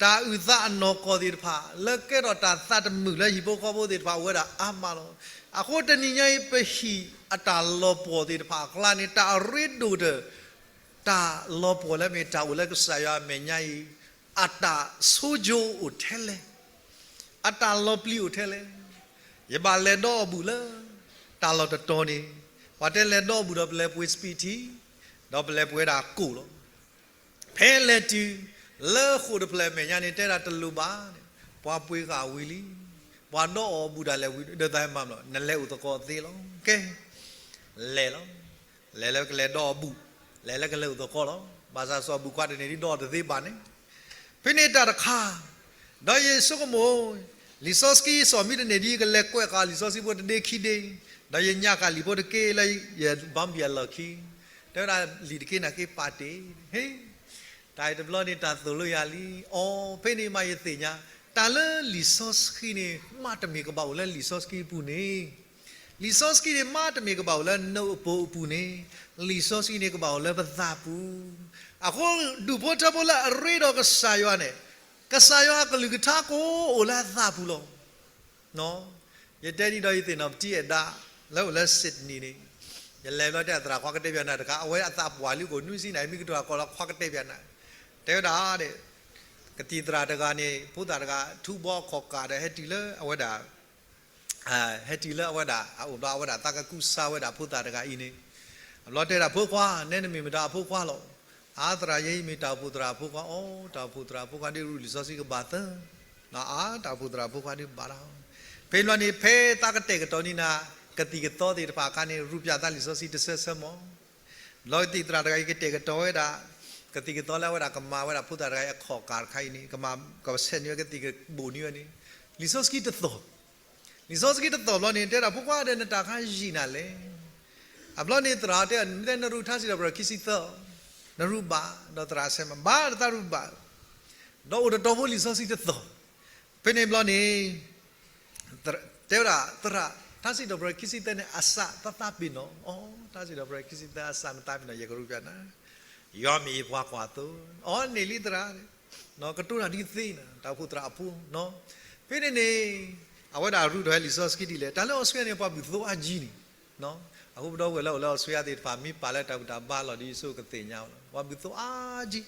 တၢ်အုၣ်သးအနီၢ်ကီၢ်သ့ၣ်တဖၣ် လၢကဲထီၣ်တၢ်သးတမုာ်လၢဟံၣ်ဖိဃီဖိသ့ၣ်တဖၣ် အိၣ်ဝဲဒၣ်အါမးလီၤ. အဃိတနံၤညါအံၤ ပဟံၣ်အတၢ်လီၤပှီၢ်သ့ၣ်တဖၣ်အကျါန့ၣ် တၢ်အရ့ဒိၣ်ဒီး တၢ်လီၤပှီၢ်လၢမ့ၢ်တၢ်အိၣ်လၢကစၢ်ယွၤအမဲာ်ညါအံၤ အတၢ်ဆိကမိၣ်အိၣ်ထဲလဲၣ်, အတၢ်လီၤပျံၤအိၣ်ထဲလဲၣ်. ယဘၣ်လဲၤဒီးအီၣ်ဘူၣ်လၢ တၢ်လီၢ်တတီၤန့ၣ်, ပှၤတဲလဲၤဒီးအီၣ်ဘူၣ်ဒီးပလဲၤပှ့ၤစပံးထံ, ဒီးပလဲၤပှ့ၤဝဲဒၣ်ကိၣ်လီၤ. ဖဲလဲၤတုၤ လၢဃိာ်တဖျၢၣ်အမဲာ်ညါန့ၣ် တဲဒၣ်တလိၣ်ဘၣ်န့ၣ်, ပှၤပှ့ၤဃာ်ဝံၤလံ, ပှၤဒီးအီၣ်ဘူၣ်ဒၣ်လဲာ်ဝံၤ ဒ်သိးမးလီၤ နလဲၤအိၣ်သကိးသ့လီၤ. ကဲ, လဲၤလီၤ. လဲၤလၢကလဲၤဒီးအီၣ်ဘူၣ်, လဲၤလၢကလဲၤအိၣ်သကိးလီၤ. ဘၣ်ဆၣ်စီၤဘူၣ်ခွါတန့ၢ်ဒ်ဒီးအီၣ်တသ့ဘၣ်န့ၣ်, ဖဲန့ၣ်တၢ်တခါ, ဒီးယဆိကမိၣ်, လံာ်စီဆှံစီၤမံတန့ၢ်ဒ်ကလဲၤကွဲးဃာ်လံာ်စီဆှံဖိတဒ့ခံဒ့, ဒီးယညၣ်ဃာ်လံာ်ဖိတက့ၢ်လၢယဘါဘံၣ်အလီၢ်ခံ, တဲဝဲဒၣ်လံာ်တက့ၢ်နာ်က့ၤပာ်တ့ၢ်, ဟ့ၣ် တၢ်အံၤတဘျီန့ၣ် တၢ်သိၣ်လိယၤလံ. အီ, ဖဲန့ၣ်မးယသ့ၣ်ညါ, တၢ်လၢလံာ်စီဆှံန့ၣ် မးတမ့ၢ်ကဘၣ်အိၣ်လၢလံာ်စီဆှံအပူၤန့ၣ်, လံာ်စီဆှံန့ၣ် မးတမ့ၢ်ကဘၣ်အိၣ်လၢနအိၣ်ပူၤအပူၤန့ၣ်, လံာ်စီဆှံန့ၣ်ကဘၣ်အိၣ်လၢပသးပူၤ. အဃိ ဒူၣ်ဖိထၢဖိလၢအရ့ဒီးကစၢ်ယွၤန့ၣ်, ကစၢ်ယွၤအကလုၢ်ကထါကိးအိၣ်လၢအသးပူၤလီၤ. ယတဲဒ်ဒီးယသ့ၣ်နီၣ်ပတံၢ်အဲၣ်ဒါ လၢအိၣ်လၢ Sydney န့ၣ်, ယလဲၤဘျီတဲသရၣ်ခွါကတဲဘၣ်နၤတခါ, အဝဲအသးပှၢ်လံကိးနွံဆံနၤ မ့ၢ်ကတိၤအကိးလီၤခွါကတဲဘၣ်နၤ, တဲဝဲဒၣ်, ကသံၣ်သရၣ်တဂၤန့ၣ် ဖိသၣ်တဂၤ ထူဘီအခီၣ်ကးဒီးဟဲတုၤလၢအဝဲဒၣ် ဟဲတုၤလၢအဝဲဒၣ်အအိၣ်ဘျီ အဝဲဒၣ်သးကကူစါဝဲဒၣ်ဖိသၣ်တဂၤအံၤန့ၣ်, အဘျီတဲဒၣ်ဖိခွါ နဲနမ့ၢ်မတၤအဖိခွါလီၤ. အါသရၣ်ယဲအံၤမ့ၢ်တၢ်အိၣ်ဖှိၣ်သရၣ်အဖိခွါ. အီ တၢ်အိၣ်ဖှိၣ်သရၣ်အဖိခွါဒ်ရူၢ်လံာ်စီဆှံကဘၣ်သၢ, အါ တၢ်အိၣ်ဖှိၣ်သရၣ်အဖိခွါဒ်ဘၣ်လီၤ. ဖဲဘျီန့ၣ် ဖဲသးကတဲာ်ကတီၤန့ၢ်နၤ ကသံၣ်ကသီသ့ၣ်တဖၣ်အခါန့ၣ် ရူၢ်ပၠးသးလံာ်စီဆှံတဆၢဆၢမး လီၤကသံၣ်သရၣ်တဂၤအံၤကတဲာ်ကတီၤဝဲဒၣ် ကသံၣ်ကသီလၢအဝဲဒၣ်ကမၤဝဲဒၣ်ဖိသၣ်တဂၤအံၤအခီၣ်ကးတခါအံၤန့ၣ် ကမၤကဆဲးန့ၢ်ဝဲကသံၣ်ကဘိၣ်န့ၢ်ဝဲန့ၣ် လံာ်စီဆှံတသီၣ်, လံာ်စီဆှံတသီၣ်ဘျီန့ၣ် တဲဒၣ်ဖိခွါဒီးနတၢ်ခါယံာ်နၤလဲၣ်. အဘျီန့ၣ်သရၣ်တဲ နရူၢ်ထါစံးထီၣ်ပတြၢၤခံဆံသၢ, နရူၢ်ဘၣ်, ဒီးသရၣ်ဆဲးမၤဘၣ်ဒီးသးရူၢ်ဘၣ်, ဒီးအိၣ်တတီၤဖိလံာ်စီဆှံတသီၣ်, ဖဲန့ၣ်ဘျီန့ၣ် တဲဝဲဒၣ်သရၣ် ထါစံးထီၣ်ပတြၢၤခံဆံသၢန့ၣ် အစးသးသးပ့ၤနီၣ်, အီ ထါစံးထီၣ်ပတြၢၤခံဆံသၢအစးနသးပ့ၤနီၣ် ယကရူၢ်ပၠးနၤ, ယွၤမ့ၢ်ယပှၤကွၢ်သိ, အီ န့ၣ်လံသရၣ်, ကတိၤတၢ်ဒ်သ့နၤ တၢ်အိၣ်ဖှိၣ်သရၣ်အဖိ, ဖဲန့ၣ်န့ၣ် အဝဲဒၣ်ရူၢ်ထီၣ်ဝဲလံာ်စီဆှံဒ်လဲၣ်, တၢ်လၢအီစထြ့လယါန့ၣ် ပှၤဘုၣ်သိအါကံန့ၣ်, အဃိပဒီပုၢ်ဝဲၢ်လၢအိၣ်လၢအီစထြ့လယါသ့ၣ်တဖၣ် မ့ၢ်ပာ်လၢတၢ်ဘူၣ်တၢ်ဘါလီၢ်ဒ်ယဆိကသ့ၣ်ညါလီၤ ပှၤဘုၣ်သိအါကံ,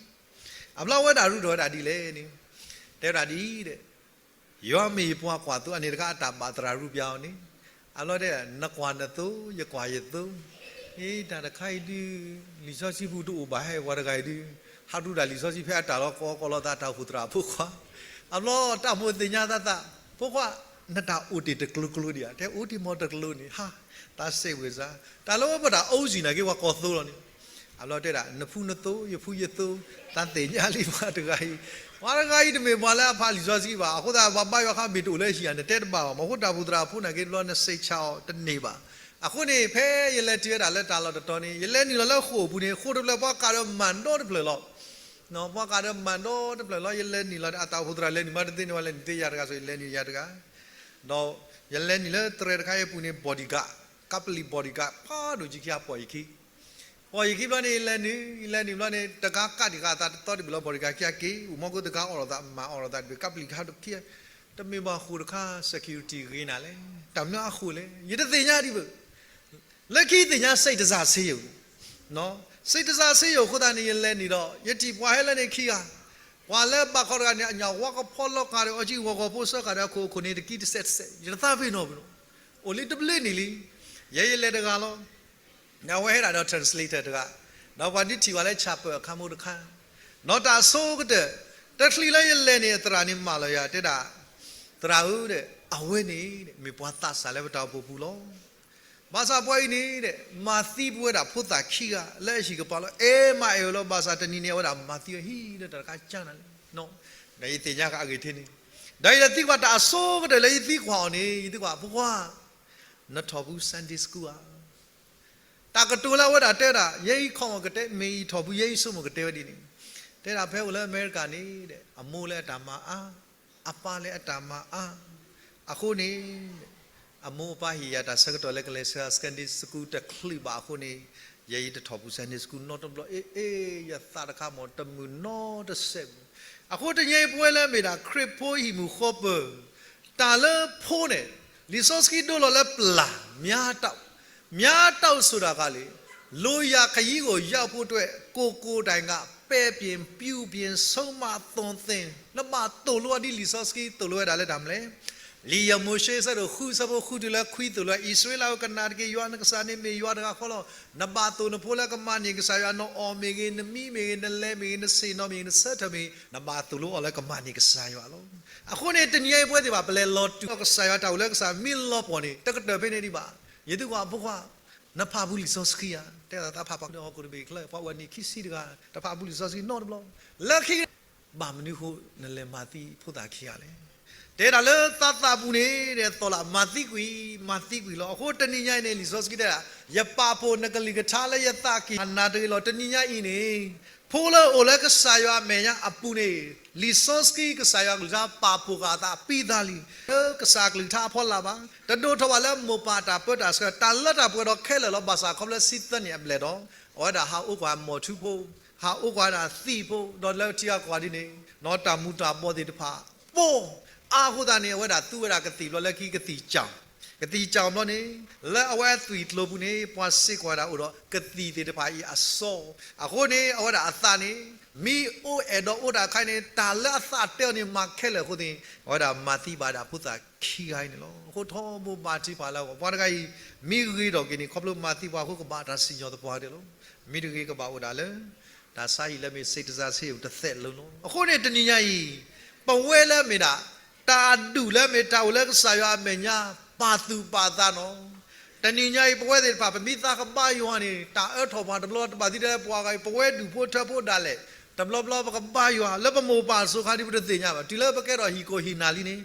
အဘျီအဝဲဒၣ်ရူၢ်ထီၣ်ဝဲဒၣ်ဒ်လဲၣ်န့ၣ်, တဲဝဲဒၣ်ဒ်အံၤဒီး ယွၤမ့ၢ်ယပှၤကွၢ်သိ အန့ၣ်တခါအတၢ်ဘၣ်သရၣ်ရူၢ်ပၠးအီၤန့ၣ်, အဘျီတဲ နကွၢ်နသိ ယကွၢ်ယသိ, အ့ တၢ်တခါအံၤဒုး လံာ်စီဆှံပူၤတအိၣ်ဘၣ်ဟဲ ပှၤတဂၤအံၤဒုး ဟးရူၢ်တၢ်လံာ်စီဆှံဖဲအတၢ်လီၤကီကီလီၤသးတၢ်အိၣ်ဖှိၣ်သရၣ်အဖိခွါ, အဘျီတၢ်မိၣ်သ့ၣ်ညါသးသး, ဖိခွါ, နတၢ်အိၣ်တ့ၢ်တကျိၤကျိၤဒံးဧါ, တဲအိၣ်တ့ၢ်မီၤတကျိၤန့ၣ် ဟါ, တၢ်စဲးဝဲစါ, တၢ်လၢဝဲပတၢ်အိၣ်စံၣ်နာ်က့ၤပှၤကီၢ်သိလီၤန့ၣ် အဘျီတဲဒၣ် နဖုနသိ ယဖုယသိ, သးသ့ၣ်ညါလံပှၤတဂၤအံၤ, ပှၤတဂၤအံၤတမ့ၢ်ပှၤလၢအဖးလံာ်စီဆှံဘၣ်, အဃိသတး ပှၤဘါယွၤခါဘ့ၣ်တအိၣ်လၢဟံၣ်ဧါ နတဲတဘၣ်ဘၣ်, မ့ၢ်အဃိတၢ်အိၣ်ဖှိၣ်သရၣ်ဖိနာ်က့ၤတဘျီ နစံးဆၢအီၤတန့ၢ်ဘၣ်. အဃိန့ၣ် ဖဲယလဲၤတုၤဝဲဒၣ်လၢတၢ်လီၢ်တတီၤန့ၣ် ယလဲၤနုာ်လီၤလၢဃိာ်အပူၤန့ၣ် ဃိာ်တဖျၢၣ် ပှၤကးဒီးမၤဒီတဖျၢၣ်လီၤ. ပှၤကးဒီးမၤဒီတဖျၢၣ်လီၤ. ယလဲၤနုာ်လီၤ အတၢ်အိၣ်ဖှိၣ်သရၣ်လဲၤနုာ်မးတသ့န့ၣ် ပှၤလဲၤနုာ်သ့ယၤတဂၤ ဆိးယလဲၤနုာ်ယၤတဂၤ ဒီးယလဲၤနုာ်လၢတြဲၤတခါအံၤအပူၤန့ၣ် bodyguard, ကးပလံၤ bodyguard ဖးဒိၣ်ကံခံဂၤပိာ်ယခံ, ပိာ်ယခံဘျီန့ၣ် ယလဲၤနုာ် ယလဲၤနုာ်ဘျီန့ၣ် တဂၤကးဒံးဃာ်အသးတသီတဘ့ၣ်လီၤ bodyguard ခံဂၤက့ၤ အိၣ်မီၢ်ကိတဂၤအီၣ်လိာ်သး မၤအီၣ်လိာ်သးတဘ့ၣ် ကးပလံၤခံဂၤ တမ့ၢ်ဘၣ်ဃိာ်တခါ security ဂ့ၤနၤလဲၣ် တၢ်မနုၤအဃိလဲၣ် ယတသ့ၣ်ညါဒံးဘၣ် လၢခံသ့ၣ်ညါ စိတ်တစစဲရုံ, စိတ်တစစဲရုံ အဃိသတးန့ၣ် ယလဲၤနုာ်ဒီး ယထံၣ်ပှၤဟဲလၢန့ၣ်ခံဂၤ, ပှၤလၢဘၣ်ခီတဂၤန့ၣ် အညၣ်ဝါကဖီလီၤကးဒီး အီကံဝီၤကီၤဖိစၢဃာ်ဒီးအခိၣ်အခိၣ်န့ၣ် တကံတစဲးတစဲး ယတသးပ့ၤနီၣ်ပနီၣ်, အိၣ်လံတဘျုးနံၣ်လံ, ယဲယလဲၤတဂၤလီၤ. အဝဲဟဲဒၣ်ဒီး translator တဂၤ, ဒီးပှၤဒုးထံၣ်ဝဲလၢ chapel အခါမူတခါ, ဒီးတၢ်ဆိကတၢၢ်, တချုးလၢယလဲၤန့ၣ် အသရၣ်န့ၣ်မၢလီၤယၤတဲဒၣ်, သရၣ်ဧၢ, အဝဲန့ၣ် မ့ၢ်ပှၤသးစၢ်လၢပတၢ်အိၣ်ဖှိၣ်ပူၤလီၤ. ဘၣ်ဆၣ်ပှၤအံၤန့ၣ် မၤသံပဝဲဒၣ်ဖိသၣ်ခံဂၤလၢအဟံၣ်ကပၤလီၤ. အဲၣ်မၤအဲၣ်ဝဲလီၤ. ဘၣ်ဆၣ်တနံၤန့ၣ် အဝဲဒၣ်မၤသံအဟံၣ်လၢတၢ်တခါကၢ်နၤလဲၣ်, ဒီးယသ့ၣ်ညါဃာ်အဂ့ၢ်ထဲန့ၣ်, ဒီးယသံကွၢ်တၢ်အဆိကတၢၢ်လၢယသံကွၢ်အီၤန့ၣ် ယသံကွၢ် ဖိခွါ, နထီၣ်ဖူ Sunday school ဧါ. တၢ်ကတိၤလၢအဝဲဒၣ်တဲဒၣ် ယဲအံၤခီမီၣ်ကတဲ မ့ၢ်ယထီၣ်ဖူ ယဲအံၤဆိကမိၣ်ကတဲဝဲဒ်န့ၣ်, တ တဲဒၣ်ဖဲအိၣ်လၢအမဲရကၤန့ၣ် အမိၢ်လၢအတၢ်မၤအါ, အပၢ်လၢအတၢ်မၤအါ, အဃိန့ၣ် အမိၢ်အပၢ်ဟ့ၣ်ယၤတၢ်ဆၢကတီၢ်လၢကလဲၤဆှၢ Sunday school တချုးဘၣ်အဃိန့ၣ်, ယဲယတထီၣ်ပူၤ Sunday school နီတဘျီ, အ့ အ့ ယသးတခါမ့ၢ်တမုာ်နီတစဲးဘၣ်. အဃိတနံၤအံၤပဝဲလၢမ့ၢ်ဒၣ်ခရံာ်ဖိဟံၣ်မုၢ်ဃီပၢၤ, တၢ်လၢဖိန့ၣ် လံာ်စီဆှံဒိလီၤလၢပျၢ် များတောင့်, များတောင့်ဆိုတာကလည်း လိုရာခရီးကိုရောက်ဖို့အတွက် ကိုယ်ကိုယ်တိုင်က ပဲ့ပြင်ပြုပြင် ဆုံးမသွန်သင်, နဘၣ်သိၣ်လိအီၤဒ်လံာ်စီဆှံသိၣ်လိဝဲဒၣ်လၢတၢ်မနုၤလဲၣ်. လံာ်ယၤမိၤၡ့ အဆၢဒိၣ်ဃု အဆၢဖိဃုတုၤလၢခွံ သိၣ်လိဝဲ အံၣ်စရ့လးဧၢ, ကနာ်တက့ၢ်ယွၤနကစၢ်န့ၣ်မ့ၢ်ယွၤတဂၤဃီလီၤ. နဘၣ်သိၣ်နဖိလၢကမၤန့ၢ်ကစၢ်ယွၤ, နအီၣ်မ့ၢ်ဂ့ၤ, နမံမ့ၢ်ဂ့ၤ, နလဲၤမ့ၢ်ဂ့ၤ, နဆ့ၣ်နီၤမ့ၢ်ဂ့ၤ, နဆၢထၢၣ်မ့ၢ်ဂ့ၤ, နဘၣ်သိၣ်လိအီၤလၢကမၤန့ၢ်ကစၢ်ယွၤလီၤ. အဃိန့ၣ် တနံၤအံၤပဝဲသ့ၣ်တဖၣ် ပလဲၤလီၤတုၤကစၢ်ယွၤတၢ်အိၣ်လၢကစၢ်မ့ၢ်လီၤပှီၢ်န့ၣ် တကတၢၢ်ဖဲန့ၣ်ဒံးဘၣ်. ယသုကွၢ်ဖိခွါ နဖးဘူးလံာ်စီဆှံဧါ, တဲသးဖးဖးဖးဒီးဟီၣ်ခိၣ်တဘ့ၣ်ချၢ ပှၤအိၣ်နံၣ်ခံဆံတဂၤ တဖးဘူးလံာ်စီဆှံနီတဘျီ, လၢခံ ဘၣ်မနုၤအဃိ နလဲၤမၤသံဖိသၣ်ခံဂၤလဲၣ်. တဲဒၣ်လၢသးသးပူၤန့ၣ် ဒ်သိးလၢမၤသံကွံာ် မၤသံကွံာ်လီၤ. အဃိတနံၤညါအံၤန့ၣ် လံာ်စီဆှံတဲဒၣ် ယပာ်ဖှိၣ်နကလုၢ်ကထါလၢယသးကံၢ် အနၢ်တဂ့ၤလီၤ. တနံၤညါအံၤန့ၣ် ဖိလၢအိၣ်လၢကစၢ်ယွၤအမဲာ်ညါအပူၤန့ၣ် လံာ်စီဆှံကစၢ်ယွၤကလုၢ်ကထါ ပာ်ဖှိၣ်ဃာ်အသးအပံသးလံ, လၢကစၢ်ကလုၢ်ကထါအဖီလာ်ဘၣ်. တဒိးထီၣ်ဘၣ်လၢမိၢ်ပၢ်တၢ်ပၢတၢ်ဆှၢ တၢ်လၢတၢ်ပှဲၤဒီးခဲလၢာ်လီၤ. ဘၣ်ဆၣ်ခီဖျိလၢဆံသၢနံၣ်အဘျဲၣ်ဒီး အဝဲဒၣ်ဟးအိၣ်ကွၢ်မိာ်ထူဖိ, ဟးအိၣ်ကွၢ်ဒၣ်သံၣ်ဖိ, ဒီးလၢထံဂၤကီၢ်ဂၤဒ်န့ၣ် နီၢ်တၢ်မူၤတၢ်ဘှီးသ့ၣ်တဖၣ် ပိၢ်အါအဃိသတးန့ၣ် အဝဲဒၣ်သူဝဲဒၣ်ကသံၣ်ဘျီလၢခံ ကသံၣ်ကၠီၣ်, ကသံၣ်ကၠီၣ်ဘျီန့ၣ် လၢအဝဲအသွံၣ်ကျိၤပူၤန့ၣ် ပှၤစ့ၢ်ကီးဝဲဒၣ်အိၣ်ဒီးကသံၣ်သ့ၣ်တဖၣ်အံၤအစီ, အဃိန့ၣ် အဝဲဒၣ်အသးန့ၣ် မ့ၢ်အိၣ်အဲၣ်ဒိးအိၣ်တၢ်ခါအံၤန့ၣ် တၢ်လၢအသးတဲအီၤန့ၣ် မၤခဲလၢာ်အဃိသတးန့ၣ် အဝဲဒၣ်မၤသံဘၣ်ဒၣ်ဖိသၣ်ခံဂၤအံၤန့ၣ်လီၤ. အဃိထီဘိဘါထုကဖၣ်လၢအဂီၢ် ပှၤတဂၤအံၤ မ့ၢ်ဂ့ၤထီၣ်က့ၤန့ၣ် ခီဖျိမၤသံပှၤအဃိ ကဘၣ်တၢ်စံၣ်ညီၣ်သပှၢ်ကတၢၢ်လီၤ. မ့ၢ်တဂ့ၤကဘၣ်အိၣ်ဒၣ်လၢ တၢ်ဆါဟံၣ်လၢမ့ၢ် စိတ်တစားဆေးရုံ တသက်လုံးလီၤ. အဃိန့ၣ်တနံၤညါအံၤ ပဝဲလၢမ့ၢ်ဒၣ် တၢ်အဒူၣ်လၢမ့ၢ်တၢ်အိၣ်လၢကစၢ်ယွၤအမဲာ်ညါ ပာ်သူၣ်ပာ်သးနီၢ်, တနံၤညါအံၤ ပဝဲသ့ၣ်တဖၣ် ပမ့ၢ်သးကဘါယွၤန့ၣ် တၢ်အၢထီၣ်ပှၤတဘျီ တဘၣ်သံတဲပှၤဂၤအံၤ ပဝဲဒူၣ်ဖိထၢဖိဒၣ်လဲာ် တဘျီဘျီပကဘါယွၤ လၢပမိၢ်ပၢ်အစိၤခါဒ်ပတသ့ၣ်ညါဘၣ် တုၤလၢပကဲထီၣ်ဟံၣ်ကိၢ်ဟံၣ်နၢ်လံန့ၣ်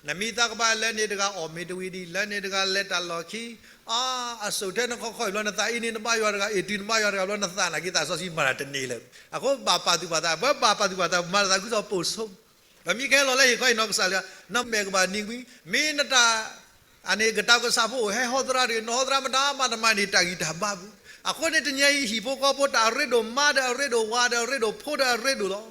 နမ့ၢ်သးကဘါလၢန့ၣ်တဂၤအီၣ်မ့ၤတဝံၤဒံး လၢန့ၣ်တဂၤလဲၤတၢ်လီၢ်ခံ အါ အစိၣ်ထဲနခီခီအံၤဘျီ နသးအံၤန့ၣ် နဘါယွၤတဂၤ အ့ၣ်တုၤနဘါယွၤတဂၤဘျီ နသးနာ်က့သးစီဆှံမၤတၢ်တန့ၢ်လၢၤ. အဃိဘၣ်ပာ်သူၣ်ပာ်သး ပဝဲဘၣ်ပာ်သူၣ်ပာ်သး မၤတၢ်သးခုကစီၣ်ပိာ်ဆိ ပမ့ၢ်ကဟဲလီၤလၢဟ့ၣ်ခီဟ့ၣ်နီၤကစၢ်လၢ နမဲာ်ကဘၣ်နံၤကွံာ် မ့ၢ်နတၢ် အန့ၣ် ကတၢ်ကစၢ်ဖိအိၣ် ဟဲဟီသရၣ်တဂ့ၤ နဟီသရၣ်မတၤမၤတမၤန့ၣ် တၢ်ဂံၢ်တၢ်ဘါပူၤ. အဃိန့ၣ် တနံၤအံၤ ဟံၣ်ဖိဃီဖိ တၢ်အရ့ဒိၣ် မါဒီးအရ့ဒိၣ် ဝၤဒီးအရ့ဒိၣ် ဖိဒီးအရ့ဒိၣ်လီၤ.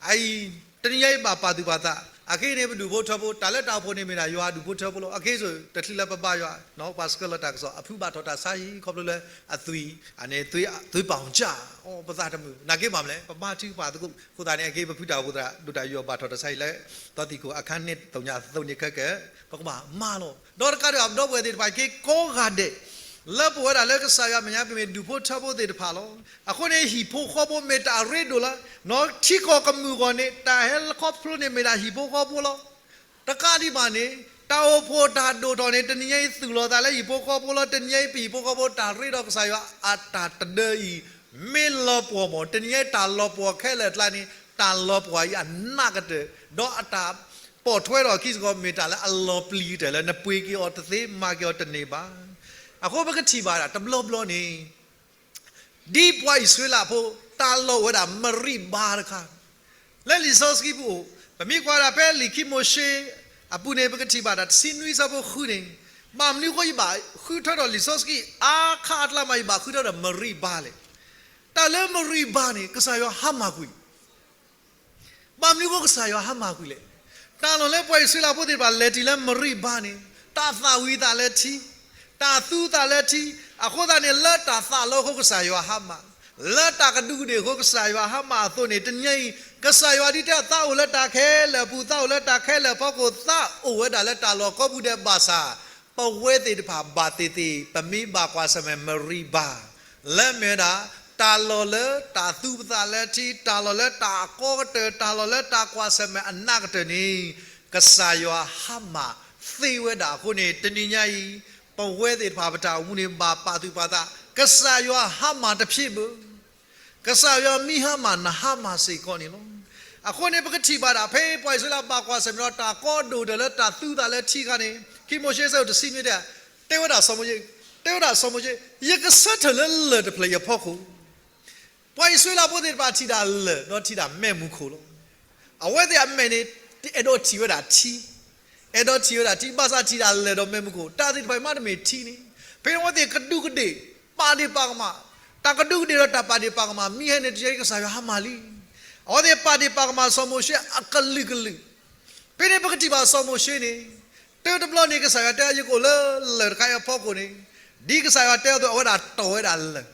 အအံၤ တနံၤအံၤ ဘၣ်ပာ်သူၣ်ပာ်သး အခဲအံၤန့ၣ် ပဒူၣ်ဖိထၢဖိ တၢ်လၢတၢ်အိၣ်ဖှိၣ်န့ၣ်မ့ၢ်ဒၣ် ယွၤဒူၣ်ဖိထၢဖိလီၤ. အခဲအံၤ တချုးလၢပဘါယွၤ ပှၤဆှၢလီၤတၢ်ကစီၣ် အဖုဘၣ်ထီၣ်တၢ်ဆါဟံၣ် ခီဖျိလၢအသွံၣ် အန့ၣ် သွံၣ်ပာ်အီၤကၢ် အီ ပသးတမုာ် နာ်က့ဘၣ်မနုၤလဲၣ် ပဘါထုကဖၣ်သကိး အဃိသတးန့ၣ် အခဲအံၤ ပဖုတၢ်အိၣ်ဖှိၣ်သရၣ် ဒိၣ်တၢ်ယိာ်ဘၣ်ထီၣ်တၢ်ဆါဟံၣ်လၢ သီသံၣ်ခိၣ်အခါန့ၣ် သ့ၣ်ညါအသိးန့ၣ်ခဲကဲ ပကဘၣ်မၤလီၤ. ဒီးတကးဒံးဘၣ် ပဒီပုၢ်ဝဲၢ်သ့ၣ်တဖၣ် က့ၤကိးဂၤဒဲး လၢပဝဲဒၣ်လၢကစၢ်ယွၤအမဲာ်ညါ ပမ့ၢ်ဒူၣ်ဖိထၢဖိသ့ၣ်တဖၣ်လီၤ. အဃိန့ၣ် ဟံၣ်ဖိဃီဖိမ့ၢ်တၢ်အရ့ဒိၣ်လၢ နီၢ်ထံကီၢ်ကမုာ်အဂီၢ်န့ၣ် တၢ်ဟဲလၢခီဖျိန့ၣ်မ့ၢ်ဒၣ်ဟံၣ်ဖိဃီဖိလီၤ. တကးဒံးဘၣ်န့ၣ် တၢ်အိၣ်ဖှိၣ်တၢ်ဒိၣ်ထီၣ်န့ၣ် တနံၤညါအံၤသူၣ်လီၤသးလၢဟံၣ်ဖိဃီဖိလီၤ. တနံၤညါအံၤ ပဟံၣ်ဖိဃီဖိတၢ်ရ့ဒီးကစၢ်ယွၤအတၢ်တဒၢအံၤ မ့ၢ်လီၤပှီၢ်မး တနံၤညါအံၤတၢ်လီၤပှီၢ်ခဲလၢာ်အကျါန့ၣ် တၢ်လီၤပှီၢ်အံၤအနးကတၢၢ် ဒီးအတၢ်ပိာ်ထွဲထီၣ်အခံစ့ၢ်ကီး မ့ၢ်တၢ်လၢအလီၤပျံၤကတၢၢ်လၢနပှ့ၤက့ၤအီၤတသ့ မၤက့ၤအီၤတန့ၢ်ဘၣ်. အဃိပကထံၣ်ဘၣ်ဒၣ်တဘျီဘျီန့ၣ် ဒ်ပှၤအံၣ်စရ့လးဖိ တၢ်လီၢ်အိၣ်ဝဲဒၣ်မရံဘါတခါ လၢလံာ်စီဆှံပူၤအိၣ် ပမ့ၢ်ကွၢ်ဒၣ်ဖဲလံာ်ခံမိၤၡ့အပူၤန့ၣ် ပကထံၣ်ဘၣ်ဒၣ်တဆံနွံဆၢဖိဃုန့ၣ် ဘၣ်မနုၤအဃိယဘၣ်ဃုထၢထီၣ်လံာ်စီဆှံအါခါအကျါမး ယဘၣ်ဃုထၢဒီးမရံဘါလဲၣ်. တၢ်လၢမရံဘါန့ၣ် ကစၢ်ယွၤဟါမၢ်ကွံာ် ဘၣ်မနုၤအဃိကစၢ်ယွၤဟါမၢ်ကွံာ်လဲၣ်. တၢ်လီၢ်လၢပှၤအံၣ်စရ့လးဖိသ့ၣ်တဖၣ်လဲၤတုၤလၢမရံဘါန့ၣ် တၢ်သၣ်ဝံၤသးလၢထံ, တၢ်သူသးလၢထံ, အဃိသတးန့ၣ် လၢတၢ်သးလီအဃိကစၢ်ယွၤဟါမၢ်, လၢတၢ်ကဒူးကဒ့ၣ်အဃိကစၢ်ယွၤဟါမၢ်အသိးန့ၣ် တနံၤအံၤ ကစၢ်ယွၤဒ်တဲသးအိၣ်လၢတၢ်ခဲလၢာ်အပူၤ သးအိၣ်လၢတၢ်ခဲလၢာ်အဖီခိၣ် သးအိၣ်ဝဲဒၣ်လၢတၢ်လီၢ်ကိးပူၤဒဲးဘၣ်ဆၣ် ပဝဲသ့ၣ်တဖၣ်ဘၣ်သ့ၣ်သ့ၣ် ပမ့ၢ်ဘၣ်ကွၢ်ဆၢၣ်မဲာ်မရံဘါ လၢမ့ၢ်ဝဲဒၣ် တၢ်လီၢ်လၢတၢ်သူပသးလၢထံ, တၢ်လီၢ်လၢတၢ်အကီကတၢၢ်, တၢ်လီၢ်လၢတၢ်ကွၢ်ဆၢၣ်မဲာ်အနးကတၢၢ်န့ၣ် ကစၢ်ယွၤဟါမၢ်သ့ဝဲဒၣ်အဃိန့ၣ် တနံၤညါအံၤ ပဝဲသ့ၣ်တဖၣ်ပတၢ်အိၣ်မူန့ၣ် ဘၣ်ပာ်သူၣ်ပာ်သး ကစၢ်ယွၤဟါမၢ်တဖျ့ဘၣ် ကစၢ်ယွၤမ့ၢ်ဟါမၢ် နဟါမၢ်စ့ၢ်ကီးန့ၣ်လီၤ. အဃိန့ၣ် ပကထံၣ်ဘၣ်ဒၣ် ဖဲပှၤအံၣ်စရ့လးဘၣ်ကွၢ်ဆၢၣ်မဲာ်ဒီး တၢ်ကီဒိၣ်တၢ်လၢတၢ်သူသးလၢထံအခါန့ၣ် ခံမိၤၡ့အဆၢဒိၣ်တဆံနွံတဲ တဲဝဲဒၣ်စီၤမိၤၡ့, တဲဝဲဒၣ်စီၤမိၤၡ့, ယကဆၢထၢၣ်လၢလၢၢ်တဖျၢၣ်အံၤအဖီခိၣ် ပှၤအံၣ်စရ့လးဖိသ့ၣ်တဖၣ်ထံၣ်ဒၣ်လၢၢ် ဒီးထံၣ်ဒၣ်မဲးမုၢ်ခိၣ်လီၤ. အဝဲသ့ၣ်အမဲာ်န့ၣ် အဲၣ်ဒိးထံၣ်ဝဲဒၣ်ထံ, အဲၣ်ဒိးထံၣ်ဝဲဒၣ်ထံ ဘၣ်ဆၣ်ထံၣ်ဒၣ်လၢၢ်ဒီးမဲးမုၢ်ခိၣ်, တၢ်သ့ၣ်တဖၣ်အံၤမးတမ့ၢ်ထံန့ၣ်, ဖဲန့ၣ်အဝဲသ့ၣ်ကဒူးကဒ့ၣ် ပာ်ဒ့ၣ်ပာ်ကမၣ်, တၢ်ကဒူးကဒ့ၣ်ဒီးတၢ်ပာ်ဒ့ၣ်ပာ်ကမၣ် မံၤဟဲန့ၣ် တယံာ်ကစၢ်ယွၤဟါမၢ်လံ. အဝဲသ့ၣ်ပာ်ဒ့ၣ်ပာ်ကမၣ်စီၤမိၤၡ့အကလုာ်ကလုာ် ဖဲန့ၣ်ပကထံၣ်ဘၣ်စီၤမိၤၡ့န့ၣ်, တၢတဘျီန့ၣ် ကစၢ်ယွၤတဲ ယကအိၣ်လၢလၢၢ်တခါအံၤအဖီခိၣ်န့ၣ်, ဒ်ကစၢ်ယွၤတဲအသိး အဝဲဒၣ်တီၢ်ဝဲဒၣ်လၢၢ်,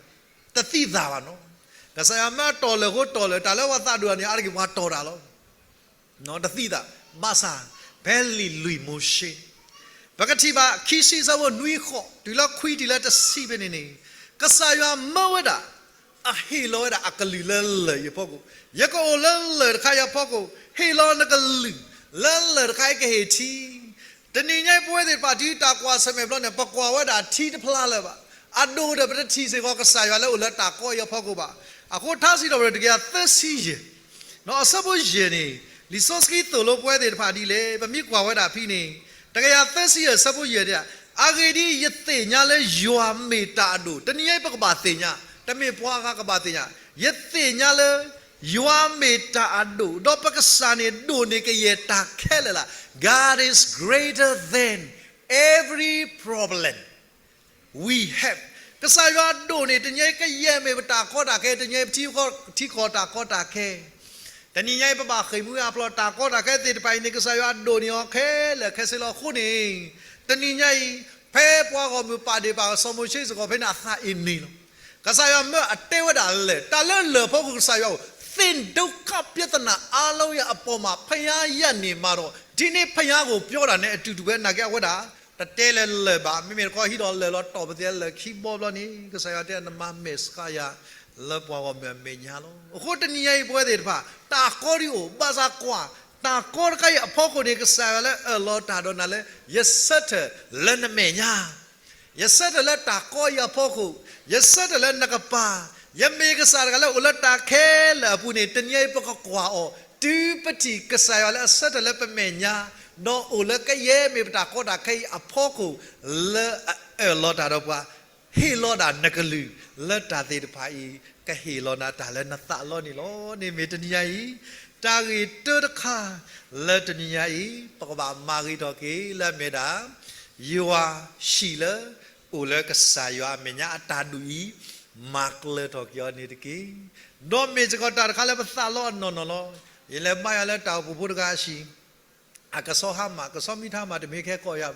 တသံသးဘၣ်နီၤ. ကစၢ်ယွၤမၢတီၢ်လၢၢ်ဃိတီၢ်လၢၢ် တၢ်လၢပှၤသးဒိၣ်တၢ်န့ၣ် အါတက့ၢ်ပှၤတီၢ်တၢ်လီၤ. တသံသး, ဘၣ်ဆၣ် ဖဲလံာ်လွံၢ်မိၤၡ့ ပကထံၣ်ဘၣ် ခံဆံဆၢဖိနွံဃီ တုၤလၢခွံတုၤလၢတဆံဖဲန့ၣ်န့ၣ်, ကစၢ်ယွၤမၢဝဲဒၣ် အဟ့ၣ်လီၤဝဲဒၣ်အကလုာ်လၢလၢၢ်အံၤအဖီခိၣ်, ယကအိၣ်လၢလၢၢ်တခါအံၤအဖီခိၣ်, ဟ့ၣ်လီၤနကလုာ် လၢလၢၢ်တခါအံၤကဟ့ၣ်ထံ တနံၤညါအံၤ ပဝဲသ့ၣ်တဖၣ်တုၤတၢ်ကွၢ်ဆၢၣ်မဲာ်ဘျီန့ၣ် ပကွၢ်ဝဲဒၣ်ထံတဖျါလၢၤဘၣ်. အဒိၣ်ဒီးပတထံၣ်စ့ၢ်ကီး ကစၢ်ယွၤလၢအိၣ်လၢတၢ်ကီအံၤအဖီခိၣ်ဘၣ်. အဃိထါစံးထီၣ်ပတြၢၤ တကယၤသၢဆံယဲၢ် အဆၢဖိယဲၢ်န့ၣ်, လံာ်စီဆှံသိၣ်လိပဝဲသ့ၣ်တဖၣ်ဒ်လဲၣ်, ပမ့ၢ်ကွၢ်ဝဲဒၣ်ဖဲန့ၣ်, တကယၤသၢဆံယဲၢ် အဆၢဖိယဲၢ်န့ၣ်, အဂ့ၢ်ဒ်အံၤ, ယသ့ၣ်ညါလၢယွၤမ့ၢ်တၢ်အဒိၣ်, တနံၤညါအံၤပကဘၣ်သ့ၣ်ညါ, တမ့ၢ်ပှၤဂၤကဘၣ်သ့ၣ်ညါ, ယသ့ၣ်ညါလၢ ယွၤမ့ၢ်တၢ်အဒိၣ်, ဒီးပကစၢ်န့ၣ် ဒိၣ်န့ၢ်ကယဲၢ်တၢ်ခဲလၢာ်လၢ်. God is greater than every problem we have. ကစၢ်ယွၤအဒိၣ်န့ၣ် တနံၤညါအံၤ ကယဲၢ်မ့ၢ်ပတၢ်ကီတၢ်ခဲ, တနံၤညါအံၤ ပထံကီၢ်တၢ်ကီတၢ်ခဲ, တနံၤညါအံၤ ပဘၣ်ဃ့ၢ်မှံဟးဖျိးတၢ်ကီတၢ်ခဲသ့ၣ်တဖၣ်အံၤန့ၣ် ကစၢ်ယွၤအဒိၣ်န့ၢ်အီၤခဲလၢာ်ခဲဆ့လီၤ. အဃိန့ၣ် တနံၤညါအံၤ ဖဲပှၤဂီၢ်မုၢ်ပာ်ဒ့ၣ်ပာ်ကမၣ်စီၤမိၤၡ့စ့ၢ်ကီး ဖဲန့ၣ်အသးအ့န့ၣ်လီၤ. ကစၢ်ယွၤမၢအတဲဝဲဒၣ်လၢၢ်, တၢ်လၢလၢၢ်အဖီခိၣ် ကစၢ်ယွၤအိၣ်, သ့ၣ်ဒိကပြဿနာအားလုံးအပေါ်မှာ ဘုရားရပ်နေမှာတော့, ဒီနေ့ ဘုရားကိုပြောတာနဲ့ အတူတူပဲ နာ်က့အဝဲဒၣ် တတဲလၢလၢၢ်ဘၣ်, မ့မ့ၢ်တခီဟံးဒီးလၢၢ်လီၤတီၢ်ပသ့ၣ်လၢခံဘီဘျီန့ၣ် ကစၢ်ယွၤတဲ နမၤမဲာ်ဆှးယၤ လၢပှၤဂီၢ်မုၢ်အမဲာ်ညါလီၤ. အဃိတနံၤညါအံၤ ပဝဲသ့ၣ်တဖၣ် တၢ်ကီဒ်အိၣ်, ဘၣ်ဆၣ်ကွၢ် တၢ်ကီတခါအံၤအဖီခိၣ်န့ၣ် ကစၢ်ယွၤလၢအၢၣ်လီၤတၢ်ဒီးနၤလၢ ယဆၢထၢၣ်လၢနမဲာ်ညါ ယဆၢထၢၣ်လၢတၢ်ကီအံၤအဖီခိၣ်, ယဆၢထၢၣ်လၢနကပၤ, ယမ့ၢ်ကစၢ်တဂၤလၢအိၣ်လၢတၢ်ခဲလၢာ်အပူၤန့ၣ် တနံၤအံၤပကကွၢ်အီၤ, တုၤပထံၣ်ကစၢ်ယွၤလၢအဆၢထၢၣ်လၢပမဲာ်ညါ, ဒီးအိၣ်လၢကယဲၢ်မ့ၢ်ပတၢ်ကီတၢ်ခဲအံၤအဖီခိၣ်, လၢအအၢၣ်လီၤတၢ်ဒီးပှၤ, ဟ့ၣ်လီၤဒၣ်နကလုၢ်, လၢတၢ်သ့ၣ်တဖၣ်အံၤ ကဟ့ၣ်လီၤနၤတၢ်လၢနသးလီန့ၣ်လီၤ. န့ၣ်မ့ၢ်တနံၤညါအံၤ တၢ်ဂ့ၢ်တၢတခါ လၢတနံၤညါအံၤ ပကဘၣ်မၤဂ့ၤထီၣ်က့ၤ လၢအမ့ၢ်ဒၣ် ယွၤဟံၣ်လၢ အိၣ်လၢကစၢ်ယွၤအမဲာ်ညါအတၢ်ဒူၣ်အံၤ မၤကျၢၤထီၣ်က့ၤအီၤန့ၣ်တက့ၢ်. ဒီးမ့ၢ်စ့ၢ်ကီးတၢ်တခါလၢပသးလီအနီၢ်နီၢ်လီၤ. ယလဲၤဘါယွၤလၢတၢ်အိၣ်ဖှိၣ်ဖိတဂၤအဟံၣ် အကဆီဟါမၢ်, ကဆီမ့ၢ်တဟါမၢ် တမ့ၢ်ခဲကိးယၤ,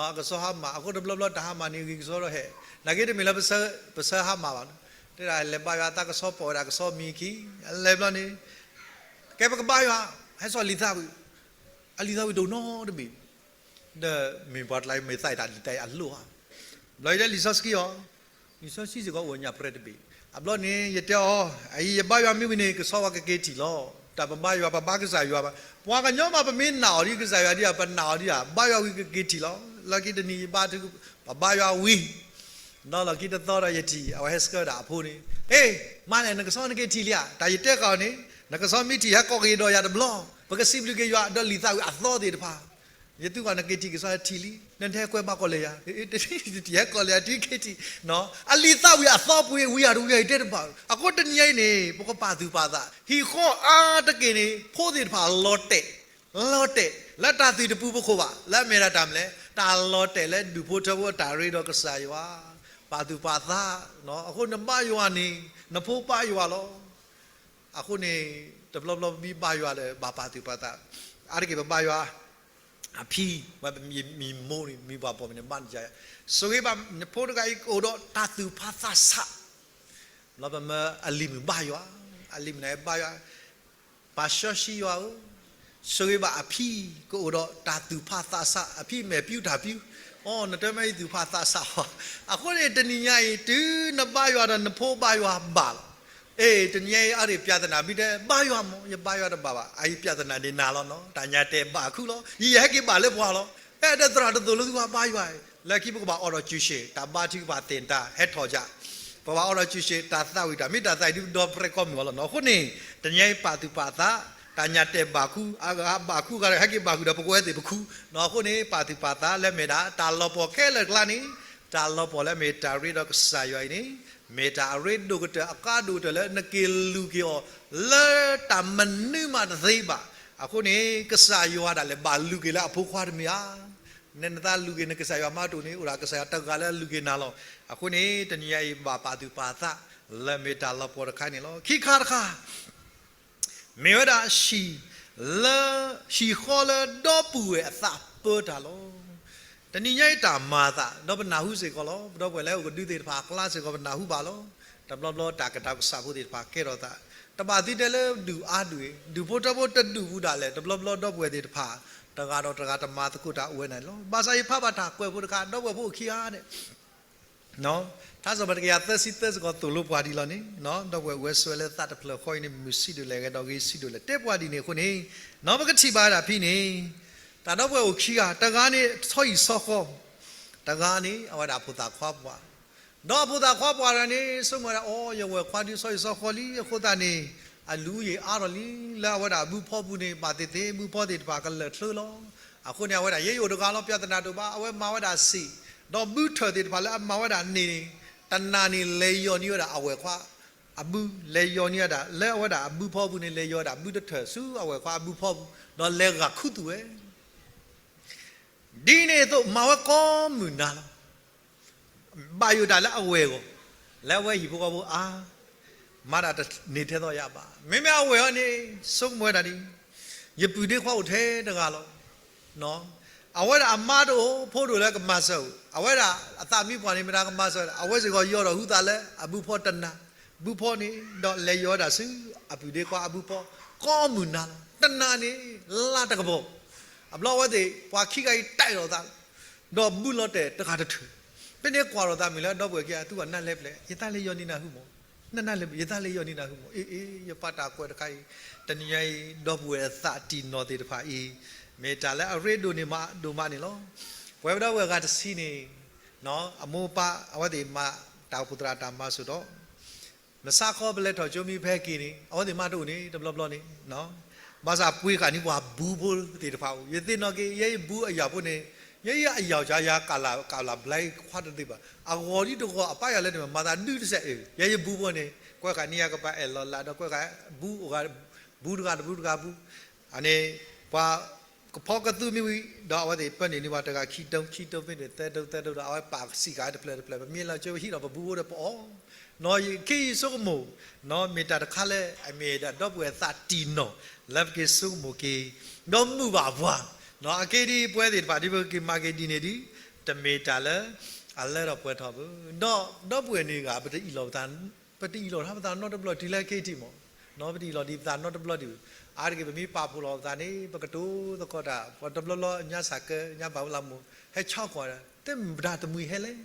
အကဆီဟါမၢ်, အဃိတဘျီဘျီတၢ်ဟါမၢ်န့ၣ် ဂ့ၤကဆီဒီးဟဲ, နာ်က့တမ့ၢ်လၢပဆၢ, ပဆၢဟါမၢ်ဘၣ်, တဲဒၣ်လဲၤဘါယွၤ သးကဆီပိာ်ဝဲဒၣ်ကဆီမံၤခံ, လဲၤဘျီန့ၣ်, ကဲပကဘါယွၤ, ဟဲစိာ်လံာ်သးဝံၣ်, အလံာ်သးဝံၣ်တအိၣ်နီတဘ့ၣ်, ဒီးမ့ၢ်ပှၤတလါအံၤ မ့ၢ်သးအံၤတၢ်လံာ်သးဝံၣ်အလိၣ်ဧါ, ဘျီယတဲလံာ်စီဆှံအီၤ, လံာ်စီဆှံစ့ၢ်ကီးအိၣ်ညၣ်ပြဲတဘ့ၣ်, အဘျီန့ၣ် ယတဲအီၤ, အအံၤယဘါယွၤမ့ၢ်ဝံၤန့ၣ် ကဆီဝဲကက့ၤထံၣ်လီၤ. တၢ်ပဘါယွၤ ပဘါကစၢ်ယွၤဘၣ်. ပှၤကညီမး ပမ့ၢ်နာ်အီၤဒ်ကစၢ်ယွၤဒ်ဧါ, ပနာ်အီၤဒ်ဧါ, ဘါယွၤဝံၤကက့ၤထံၣ်လီၤ. လီၢ်ခံတနံၤယဘါထုကဖၣ် ပဘါယွၤဝံၤ နီၢ်လီၢ်ခံတသီဒီးယထံၣ် အဝဲဟဲဆှၢဒၣ်အဖိန့ၣ်, ဟ့ၣ်, မါလဲၣ် နကဆီနက့ၤထံၣ်လံဧါ, တၢ်ယတဲဃာ်အီၤန့ၣ်, နကဆီမ့ၢ်ထံၣ် ဟဲကိးက့ၤဒီးယၤတဘျီ, ပကစံးဘျုးက့ၤယွၤ ဒီးလံာ်သးဝံၣ်အသီသ့ၣ်တဖၣ်, ယသူၣ်ကီၢ်နက့ၤထံၣ်ကဆီဟဲထံၣ်လံ, နတဟဲကွဲးဘၣ်ကီးလဲၣ်ယၤ, တဟဲကီးလဲၣ်ယၤ တုၤက့ၤထံၣ်, အလံာ်သးဝံၣ်အသီပှ့ၤဝံၤယၤတဝံၤယၤ ယတဲတဘၣ်, အဃိတနံၤအံၤန့ၣ် ပကပာ်သူၣ်ပာ်သး, ဟံၣ်ဃီအါတက့ၢ်န့ၣ် ဖိသ့ၣ်တဖၣ်လီၤတဲာ် လီၤတဲာ်လၢတၢ်သ့ၣ်တပူၤပခိၣ်ဘၣ်, လၢအမ့ၢ်ဒၣ်တၢ်မနုၤလဲၣ်, တၢ်လီၤတဲာ်လၢဒူၣ်ဖိထၢဖိအတၢ်ရ့ဒီးကစၢ်ယွၤ, ပာ်သူၣ်ပာ်သး, အဃိနဘါယွၤန့ၣ် နဖိဘါယွၤလီၤ. အဃိန့ၣ် တဘျီဘျီပမ့ၢ်ဘါယွၤဒီး ဘၣ်ပာ်သူၣ်ပာ်သး, အါတက့ၢ်ပဘါယွၤ အဖံ, ဝဲမံၤမိၢ်န့ၣ် မံၤပှၤပိာ်မုၣ်န့ၣ် ဘၣ်နယၤ, ဆိၣ်ဂ့ၤဘၣ်နဖိတဂၤအံၤ ကအိၣ်ဒီးတၢ်သူၣ်ဖးသးဆး, လီၤပမၢအလံၤမုၣ်ဘါယွၤ, အလံၤမုၣ်န့ၣ်ဘါယွၤ, ပၢ်စီဆှံယွၤဧၢ, ဆိၣ်ဂ့ၤဘၣ်အဖံ ကအိၣ်ဒီးတၢ်သူၣ်ဖးသးဆး, အဖံမဲာ်ပျူၤတၢ်ပျူၤ, အိ နတမ့ၢ်သူၣ်ဖးသးဆးဘၣ်, အဃိန့ၣ် တနံၤညါအံၤ တုၤနဘါယွၤဒီးနဖိဘါယွၤဘၣ်လီၤ. အ့ တနံၤညါအံၤ အါရ့ၣ် ပြဿနာ ဘၣ်တဲ ဘါယွၤမး ယဘါယွၤတဘၣ်ဘၣ်, အအံၤ ပြဿနာ ဒ်နၤလီၤနီၤ, တၢ်ညၣ်တဲာ်ဘၣ်ခုလီၤ, ယဟဲက့ၤဘၣ်လၢပှၤလီၤ, အဲၣ်ဒိးသရၣ်တသိၣ်လိသုဘၣ်ဘါယွၤ, လၢခံပကဘၣ်အိးထီၣ်စုဆ့ၣ်, တၢ်ဘါထုကဖၣ်သ့ၣ်တၢ်ဟဲထီၣ်ယၤ, ပဘၣ်အိးထီၣ်စုဆ့ၣ်, တၢ်သးဝံၣ်တၢ်မ့ၢ်တၢ်သးဝံၣ်ဒုးဒီပြဲကိးမုၢ်အီၤလီၤနီၤ, အဃိန့ၣ် တနံၤညါအံၤပာ်သူၣ်ပာ်သး, တၢ်ညၣ်တဲာ်ဘၣ်ခု, အဂၤဘၣ်ခုဂၤဒီး ဟဲက့ၤဘၣ်ဃုာ်ဒီးပကဝဲသ့ၣ်ပခူ, အဃိန့ၣ် ပာ်သူၣ်ပာ်သးလၢအမ့ၢ်ဒၣ် တၢ်လီၤပှီၢ်ခဲလၢာ်ကျါန့ၣ်, တၢ်လီၤပှီၢ်လၢအမ့ၢ်တၢ်ရ့ဒီးကစၢ်ယွၤအံၤန့ၣ်, မ့ၢ်တၢ်အရ့ဒိၣ်ကတၢၢ်အကါဒိၣ်ကတၢၢ်လၢနက့ၤလူၤက့ၤအီၤ လၢတၢ်မနုၤမးတသ့ဘၣ်. အဃိန့ၣ် ကစၢ်ယွၤဒၣ်လဲာ်ဘၣ်လူၤက့ၤလၢအဖိခွါတမံၤဧါ. နနသးလူၤက့ၤနကစၢ်ယွၤမးတအိၣ်န့ၣ် အိၣ်ဒၣ်ကစၢ်ယွၤတဂၤလၢအလူၤက့ၤနၤလီၤ. အဃိန့ၣ် တနံၤညါအံၤဘၣ်ပာ်သူၣ်ပာ်သး လၢမ့ၢ်တၢ်လီၤပှီၢ်တခါန့ၣ်လီၤ. ခံခါတခါ မ့ၢ်ဝဲဒၣ်ဟံၣ်လၢ ဟံၣ်ဃီလၢဒီပုၢ်ဝဲၢ်အသးပၢတၢ်လီၤ. တနံၤညါအံၤတၢ်မၤအသး ဒီးပနၢ်ဟူစ့ၢ်ကီးလီၤ. ပဒီပုၢ်ဝဲၢ်လၢအိၣ်ကဒုသ့ၣ်တဖၣ်အကျါစ့ၢ်ကီးပနၢ်ဟူဘၣ်လီၤ. တဘျီဘျီတၢ်ကတၢၢ်ကစၢ်ဖိသ့ၣ်တဖၣ်ကဲထီၣ်သး တဘၣ်သံတဲလၢဒူၣ်အါဒူၣ်အံၤ ဒူၣ်ဖိထၢဖိတဒူၣ်ဘူးဒၣ်လဲာ် တဘျီဘျီဒီပုၢ်ဝဲၢ်သ့ၣ်တဖၣ် တဂၤဒီးတဂၤတမၤသကိးတၢ်အိၣ်ဝဲန့ၣ်လီၤ. ဘၣ်ဆၣ်ယဖးဘၣ်တၢ်ကွဲးဖိတခါ ဒီပုၢ်ဝဲၢ်ဖိအိၣ်ခံဂၤန့ၣ် ထါစံးပတြၢၤတကယၤသၢဆံသၢစ့ၢ်ကီးသိၣ်လိပှၤဒ်လီၤန့ၣ် ဒီပုၢ်ဝဲၢ်အိၣ်ဝဲဆိးဝဲလၢသးတဖျၢၣ်ဃီအံၤန့ၣ် မုၢ်ဆံးဒိၣ်လဲၣ်ဂဲၤဒီးဂ့ၤဆံးဒိၣ်လဲၣ် တဲပှၤဒ်န့ၣ်အဃိန့ၣ် ပကထံၣ်ဘၣ်ဝဲဒၣ်ဖဲန့ၣ် တၢ်ဒီပုၢ်ဝဲၢ်အိၣ်ခံဂၤ တဂၤန့ၣ်ဆီဟံၣ်ဆီဃီ တဂၤန့ၣ် အဝဲဒၣ်အဖိသၣ်ခွါပှၢ် ဒီးအဖိသၣ်ခွါပှၢ်တဂၤန့ၣ် ဆိကမိၣ်ဝဲဒၣ် အိ ယဝဲၢ်ခွါဒုးဆီဟံၣ်ဆီဃီလံအဃိသတးန့ၣ် အလုၢ်အအုၣ်အါထီၣ်လံ လၢအဝဲဒၣ်အဘုဖီပူၤန့ၣ် ဘၣ်သ့ၣ်သ့ၣ်ဘုဖီသ့ၣ်တဖၣ်ကလၢာ်ချၢလီၤ. အဃိန့ၣ် အဝဲဒၣ်ယဲယအိၣ်တဂၤလီၤ ပြဿနာတအိၣ်ဘၣ် အဝဲမၤဝဲဒၣ်စ့ၢ် ဒီးဘုထၢၣ်သ့ၣ်တဖၣ်လၢအမၤဝဲဒၣ်န့ၣ်န့ၣ် တနၤန့ၣ် လဲၤယီၤန့ၢ်ဝဲဒၣ်အဝဲၢ်ခွါ အဘု လဲၤယီၤန့ၢ်ဝဲဒၣ် လၢအဝဲဒၣ်အဘုဖီပူၤန့ၣ် လဲၤယီၤဝဲဒၣ်ဘုတထၢၣ်ဆူအဝဲၢ်ခွါအဘုဖီပူၤ ဒီးလဲၤဂာ်ခူသူၣ်ဝဲ ဒ်န့ၣ်အသိး မၤဝဲကိးမုၢ်နၤလီၤ. ဘၣ်ယိၣ်တၢ်လၢအဝဲၢ်အဂီၢ် လၢအဝဲဟံၣ်ဖိဃီဖိအါ မၤတၢ်တန့ၢ်ထဲသိးယၤဘၣ်. မ့မ့ၢ်အဝဲၢ်အံၤန့ၣ် ဆိကမိၣ်ဝဲဒၣ်ဒ် ယပုၢ်ဒ့ခွါအိၣ်ထဲတဂၤလီၤ. အဝဲဒၣ်အမါတအိၣ် ဖိတအိၣ်လၢကမၤစၢၤအိၣ် အဝဲဒၣ်အသးမံပှၢ်န့ၣ် မတၤကမၤစၢၤ အဝဲစ့ၢ်ကီးယီၤဒီးဟုသးလၢအဘုဖီတနၤ ဘုဖီန့ၣ် ဒီးလဲၤယီၤဝဲဒၣ်ဆူအပုၢ်ဒ့ခွါအဘုဖီ ကိးမုၢ်နၤလီၤ. တနၤန့ၣ် လါတကပီၤ အဘျီအဝဲသ့ၣ် ပှၤခံဂၤအံၤတၢ်အ့ၣ်လိာ်သး ဒီးဘုလီၤတဲာ်တဂၤတထၢၣ် ဖဲန့ၣ်ကွၢ်လိာ်သးမုၢ်လၢဒီပုၢ်ဝဲၢ်ခံဂၤ သုဝဲနၢ်လဲပျဲၢ် ယသးလဲၤယီၤန့ၢ်နၤဟုမၢ် နနၢ်လဲပျဲၢ် ယသးလဲၤယီၤန့ၢ်နၤဟုမၢ် အ့ အ့ ယပာ်တၢ်ကွဲးတခါအံၤ တနံၤညါအံၤ ဒီပုၢ်ဝဲၢ်အသးတံၢ်နီၢ်သ့ၣ်တဖၣ်အံၤ မ့ၢ်တၢ်လၢအရ့ဒိၣ်န့ၢ်မးဒိၣ်မးန့ၣ်လီၤ. ပဝဲပဒီပုၢ်ဝဲၢ်အဂၤတဆံန့ၣ် အမိၢ်အပၢ် အဝဲသ့ၣ်မၤတၢ်အိၣ်ဖှိၣ်သရၣ်တၢ်မၤစၢၤဒီး မဆါခီပလဲၤထီၣ်ကၠိမံဖဲက့ၤန့ၣ် အဝဲသ့ၣ်မၤတအိၣ်န့ၣ် တဘျီဘျီန့ၣ် ဘၣ်ဆၣ်ပှ့ၤဃာ်န့ၢ်ပှၤဘုဖိသ့ၣ်တဖၣ်အိၣ် ယသ့ၣ်နီၣ်က့ၤ ယဲယဘုအယၢ်ဖိန့ၣ် ယဲယအယၢ်ကၠါယၤ ကၣ်လၢ်ဘျါခွါတသ့ဘၣ် အဂီၤဒ်တဂီၤ အပၢ်ယၤလၢန့ၣ် မၤသးဒုတစဲးအၢ ယဲယဘုဖိန့ၣ် ကွဲးဃာ်န့ၢ်ယၤကပၤအဲၣ်လီၤလးဒီးကွဲးဃာ် ဘုအိၣ်ဂၤ ဘုတဂၤတဘုတဂၤဘု အန့ၣ် ပှၤ ကဖီကသူမ့ၢ်ဝံၤ ဒီးအဝဲသ့ၣ်ပၢနုာ်န့ၢ်ပှၤတဂၤခံတုံး ခံတုံးမ့ၢ်န့ၣ် သၢတုံး သၢတုံးဒီး အဝဲပာ်စံးဃာ်တဖျၢၣ်တဖျၢၣ် ပမ့ၢ်လီၤကၠိဟံၣ်ဒီးပဘုအိၣ်ဒီးပအီၣ် နီၢ်ယခံယဆိကမိၣ် နီၢ်မ့ၢ်တၢ်တခါလၢ အမ့ၢ်ဒၣ်ဒီပုၢ်ဝဲၢ်သးတံၢ်နီၢ် လၢပက့ၤဆိကမိၣ်က့ၤ ဒီးမုာ်ဘၣ်ပှၤ နီၢ်အက့ဒ်ပဝဲသ့ၣ်တဖၣ်ဒ်ပက့ၤမၤက့ၤဒ်န့ၣ်ဒ် တမ့ၢ်တၢ်လၢ အလၢထီၣ်ပှဲၤထီၣ်ဘၣ် ဒီးဒီပုၢ်ဝဲၢ်န့ၣ်ဂၤ ပတအံၣ်လိာ်ပသး ပတအံၣ်လိာ်ထီၣ်ပသးနီတဘျီတုၤလၢခဲအံၤထံၣ်မး နီၢ်ပတအံၣ်လိာ်ဒံးပသးနီတဘျီဒံးဘၣ် အါတက့ၢ်ပမ့ၢ်ပာ်ဖှိၣ်လီၤပသးန့ၣ် ပကတိၤသကိးတၢ် ပှၤတဘျီဘျီညါစၢ်ကၢ ညါဘၣ်ဝဲလၢမိၢ် ဟဲဆီကွၢ် တမ့ၢ်မတၤတမှံၤဟဲလဲၣ်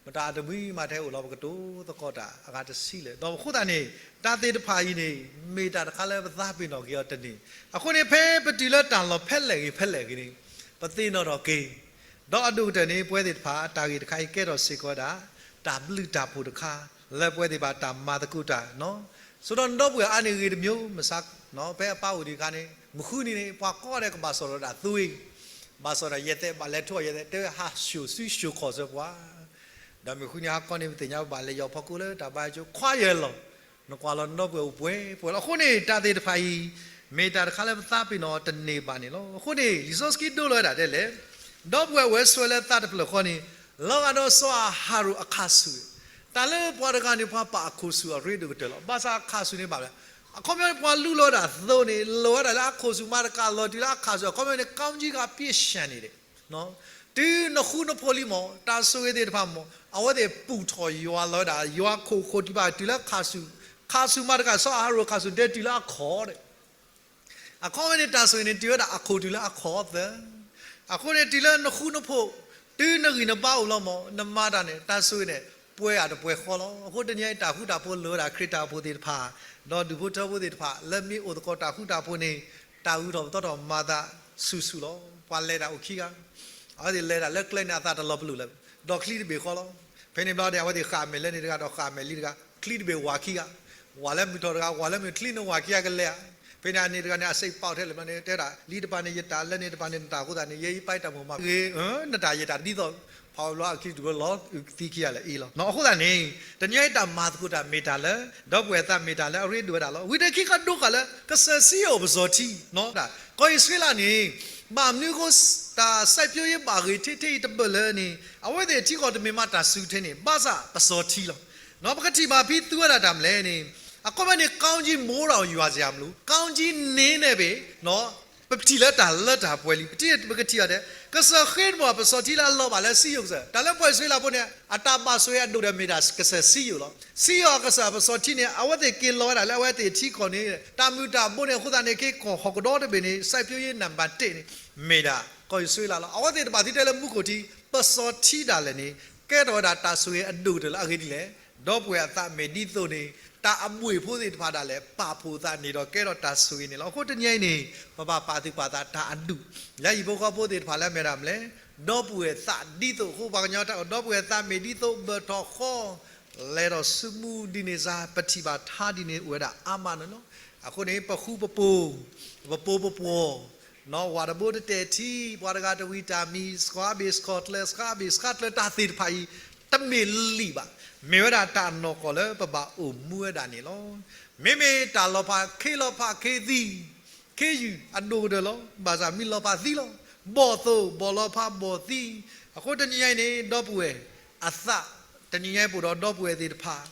မတၤတမှံၤမးထဲအိၣ်လီၤ ပကတိၤသကိးတၢ် အဂၤတဆံလၢာ် ဒီးအဃိသတးန့ၣ် တၢ်သ့ၣ်တဖၣ်အံၤန့ၣ် မ့ၢ်တၢ်တခါလၢပသးပ့ၤနီၣ်က့ၤအီၤတန့ၢ် အဃိန့ၣ် ဖဲပတုၤလၢတၢ်လီၢ်ဖဲလဲၣ်ဂ့ၤဖဲလဲၣ်ဂ့ၤန့ၣ် ပသ့ၣ်နီၣ်ထီၣ်က့ၤ ဒီးအဒိၣ်ကတၢၢ်န့ၣ် ပဝဲသ့ၣ်တဖၣ် တၢ်ဂ့ၢ်တခါအံၤကဲထီၣ်စ့ၢ်ကီးဝဲဒၣ် တၢ်ဘျုးတၢ်ဖှိၣ်တခါ လၢပဝဲသ့ၣ်တဖၣ်တၢ်မၤသကိးတၢ် ဆိဒီးနဒီပုၢ်ဝဲၢ်အါန့ၢ်ဂ့ၤတမံၤ မဆါ ဖဲအပၢ်အိၣ်ဒံးအခါန့ၣ် မုၢ်ဃုနံၤန့ၣ် ပှၤကိးဂၤဒဲးကဘၣ်စီၣ်လီၤဒၣ်သိအံၤ ဘၣ်စီၣ်ဒၣ်ယဲၢ်သဲး ဘၣ်လဲၤထီၣ်ယဲၢ်သဲး တဲဝဲဟးဆှိၣ်ဆူၣ်ဆှိၣ်ခီၣ်စၢၤပှၤ ဒီးမုၢ်ဃုနံၤဟါခီန့ၣ် ပသ့ၣ်ညါပဘၣ်လဲၤယီၤဖီခိၣ်လၢတၢ်ဘါယွၤကၠိ ခွါယဲၢ်လီၤ နကွၢ်လီၤနဒီပုၢ်ဝဲၢ်အိၣ်ပှဲၤပှဲၤလီၤ. အဃိန့ၣ် တၢ်သ့ၣ်တဖၣ်အံၤ မ့ၢ်တၢ်တခါလၢပသးပ့ၤနီၣ်တန့ၢ်ဘၣ်န့ၣ်လီၤ. အဃိန့ၣ် လံာ်စီဆှံဒိလီၤဝဲဒၣ်ဒ်လဲၣ်, ဒီပုၢ်ဝဲၢ်အိၣ်ဝဲဆိးဝဲလၢသးတဖျၢၣ်ဃီန့ၣ် လီၤဂာ်ဒီးစီၤအၤဟရိၣ်အခၣ်ဆူၣ်, တၢ်လၢပှၤတဂၤန့ၣ် ပှၤပာ်အခီၣ်ဆူၣ်အရ့ဒိၣ်ကတၢၢ်လီၤ. ဘၣ်ဆၣ်အခၣ်ဆူၣ်န့ၣ်ဘၣ်လဲၣ်, အခီပညီန့ၣ် ပှၤလူလီၤဝဲဒၣ်သိန့ၣ် လီၤဝဲဒၣ်လၢအခီၣ်ဆူၣ်မၤတကးလီၤတုၤလၢအခၣ်ဆူၣ် အခီပညီန့ၣ် ကောင်းကြီးကပြည့်လျှံနေတယ် တုၤနဃူနဖိးလံမး တၢ်ဆိၣ်ဂ့ၤသ့ၣ်တဖၣ်မး အဝဲသ့ၣ်ပူၣ်ထီၣ်ယွၤလီၤဝဲဒၣ် ယွၤခိၣ်ဃိးထံးဘၣ်တုၤလၢခၣ်ဆူၣ်, ခၣ်ဆူၣ်မၤတကး စီၤအၤဟရိၣ်အခၣ်ဆူၣ်ဒဲးတုၤလၢအခီၣ်ဒီး အခီပညီန့ၣ် တၢ်ဆိၣ်ဂ့ၤန့ၣ် တုၤဝဲဒၣ်အခီၣ်တုၤလၢအခီၣ်သၢ, အဃိန့ၣ် တုၤလၢနဃူနဖိး တုၤနဂံၢ်နဘါအိၣ်လီၤမး နမၤတၢ်န့ၣ် တၢ်ဆိၣ်ဂ့ၤန့ၣ် ပှဲၤအတပှဲၤဃီလီၤ. အဃိတနံၤအံၤ တၢ်ဃူတၢ်ဖိးလၢာ်ဝဲဒၣ်ခရံာ်တၢ်အိၣ်ဖှိၣ်သ့ၣ်တဖၣ်, ဒီးဒူၣ်ဖိထၢဖိသ့ၣ်တဖၣ် လၢမ့ၢ်အိၣ်သကိးတၢ်ဃူတၢ်ဖိးန့ၣ် တၢ်ဂုၤထီၣ်ပသီထီၣ်မၤသးဆူၣ်ဆူၣ်လီၤ. ပှၤလဲၤတၢ်အိၣ်ခံဂၤ, အဝဲသ့ၣ်လဲၤတၢ်လၢကျဲန့ၣ် အသးတလီၤပလိာ်လၢၤ, ဒီးချံတဘ့ၣ်ဃီလီၤ. ဖဲန့ၣ်ဘျီန့ၣ် အဝဲသ့ၣ်ဃၣ်မဲာ်လၢန့ၣ်တဂၤ ဒီးဃၣ်မဲာ်လံတဂၤ, ချံတဘ့ၣ်ဝးခံဂၤ, ဝးလၢမုၢ်ထီၣ်တဂၤ ဝးလၢမုၢ်ချံန့ၣ်ဝးခံဂၤကလဲၤဧါ. ဖဲန့ၣ်အန့ၣ်တဂၤန့ၣ် အစိတ်ပေါက်ထဲလဲၣ်ဘျီန့ၣ် တဲဒၣ် လံတပၤန့ၣ်ယတၢ် လၢန့ၣ်တပၤန့ၣ်နတၢ်အဃိသတးန့ၣ် ယဲယပၢ်တၢ်မိၣ်မၤဂ့ၤ နတၢ်ယတၢ်ဒ်သိး ဖးဝဲဘျီအခံတဘျီလီၤ အုၣ်ကသံခံဂၤလၢအ့လီၤ. အဃိသတးန့ၣ် တနံၤအံၤတၢ်မၤသကိးတၢ်မ့ၢ်တၢ်လၢ ဒီပုၢ်ဝဲၢ်သးမ့ၢ်တၢ်လၢအရ့ဒိၣ်ဝဲဒၣ်လီၤ. ဝံၤတခီကဒိဃာ်လၢ ကစၢ်စံယိၣ်ပစီၤထံ, ကီၢ်အံၣ်စရ့လးန့ၣ် ဘၣ်မနုၤအဃိ တၢ်စိုက်ပျိုးရေး ဘၣ်ဂ့ၤထဲထဲအံၤတဘၢၣ်လၢန့ၣ် အဝဲသ့ၣ်ထံကီၢ်တမ့ၢ်မးတၢ်စူၤထဲန့ၣ် ဘၣ်ဆၣ်ပစီၤထံလီၤ. ပကထံၣ်ဘၣ်ဖဲသူဝဲဒၣ်တၢ်မနုၤလဲၣ်န့ၣ် အခီပညီန့ၣ် ကောင်းကြီးမိုးတောင်ရွာစရာမလို ကောင်းကြီးနင်းနေပြီ ပထံၣ်လၢတၢ်လၢတၢ်ပှဲၤလံ ပထံၣ်ပကထံၣ်ဘၣ်တဲ ကစၢ်ဃ့တမီၢ်ပစီၤထံလၢအလီၤဘၣ်လၢစံယိၣ်ကစၢ် တၢ်လၢပှၤအံၣ်စရ့လးဖိန့ၣ် အတၢ်ဘၣ်ဆိၣ်ဂ့ၤအဒိၣ်ဒီးမ့ၢ်ဒၣ်ကစၢ်စံယိၣ်လီၤ. စံယိၣ်အကစၢ်ပစီၤထံန့ၣ် အဝဲသ့ၣ်က့ၤလီၤဝဲဒၣ်လၢအဝဲသ့ၣ်ထံကီၢ်န့ၣ် တၢ်မုၢ်တၢ်ဘိန့ၣ် အဃိသတးန့ၣ် က့ၤကီၢ်ဟီၣ်ကဒီတဘ့ၣ်န့ၣ် စိုက်ပျိုးရေးနံပါတ်တစ်န့ၣ် မ့ၢ်ဒၣ်ကီၢ်အံၣ်စရ့လးလီၤ. အဝဲသ့ၣ်တဘၣ်သံတဲလၢမူခိၣ်ထံ ပစီၤထံဒၣ်လဲာ်န့ၣ် ကဲထီၣ်ဝဲဒၣ်တၢ်ဆိၣ်ဂ့ၤအဒိၣ်ကတၢၢ်လၢအဂ့ၢ်ဒ်လဲၣ် ဒီပုၢ်ဝဲၢ်အသးမ့ၢ်ဒ်သိးန့ၣ် တၢ်အဘှ့ၣ်ဖိသ့ၣ်တဖၣ်ဒၣ်လဲာ် ပာ်ဖှိၣ်သးန့ၣ်ဒီးကဲထီၣ်တၢ်ဆိၣ်ဂ့ၤန့ၣ်လီၤ. အဃိတနံၤအံၤန့ၣ် ပဘၣ်ပာ်သူၣ်ပာ်သးတၢ်အဒူၣ် လၢဟံၣ်ဖိဃီဖိသ့ၣ်တဖၣ်လၢအမ့ၢ်ဒၣ်မနုၤလဲၣ် ဒီပုၢ်ဝဲၢ်သးဒ်သိးအဃိ ပှၤကညီတၢ်အိၣ် ဒီပုၢ်ဝဲၢ်သးမ့ၢ်ဒ်သိး ဘၣ်ထီၣ်ဃီ လဲၤဒီးဆူမူဒ်န့ၣ်စ့ၢ် ပထံၣ်ဘၣ်ထါဒ်န့ၣ်အိၣ်ဝဲဒၣ်အါမးန့ၣ်လီၤ. အဃိန့ၣ် ပဃူပဖိး ပဖိးပပှီၢ် ဝၤတဘိတတဲာ်ထံ ပှၤတဂၤတဝံၤတၢ်မံၤ စှၤဘ့ၣ်စှီၤကျၢၤ စှၤဘ့ၣ်စှၤကျၢၤ တၢ်သ့ၣ်တဖၣ်အံၤ တမ့ၢ်လံာ်ဘၣ်. မ့ၢ်ဝဲဒၣ်တၢ်နီၢ်ကီၢ်လၢပဘၣ်အိၣ်မူဝဲဒၣ်န့ၣ်လီၤ. မ့မ့ၢ်တၢ်လီၤဖးခ့လီၤဖးခ့သံ ခ့ယုၢ်အဒိၣ်ကတၢၢ်လီၤ. ဘၣ်ဆၣ်မ့ၢ်လီၤဖးသံလီၤ. ဘီၣ်သိၣ်ဘီၣ်လီၤဖးဘီၣ်သံ. အဃိတနံၤညါအံၤန့ၣ် ဒီပုၢ်ဝဲၢ်အသး တနံၤညါအံၤပအိၣ်ဒီးဒီပုၢ်ဝဲၢ်သ့ၣ်တဖၣ်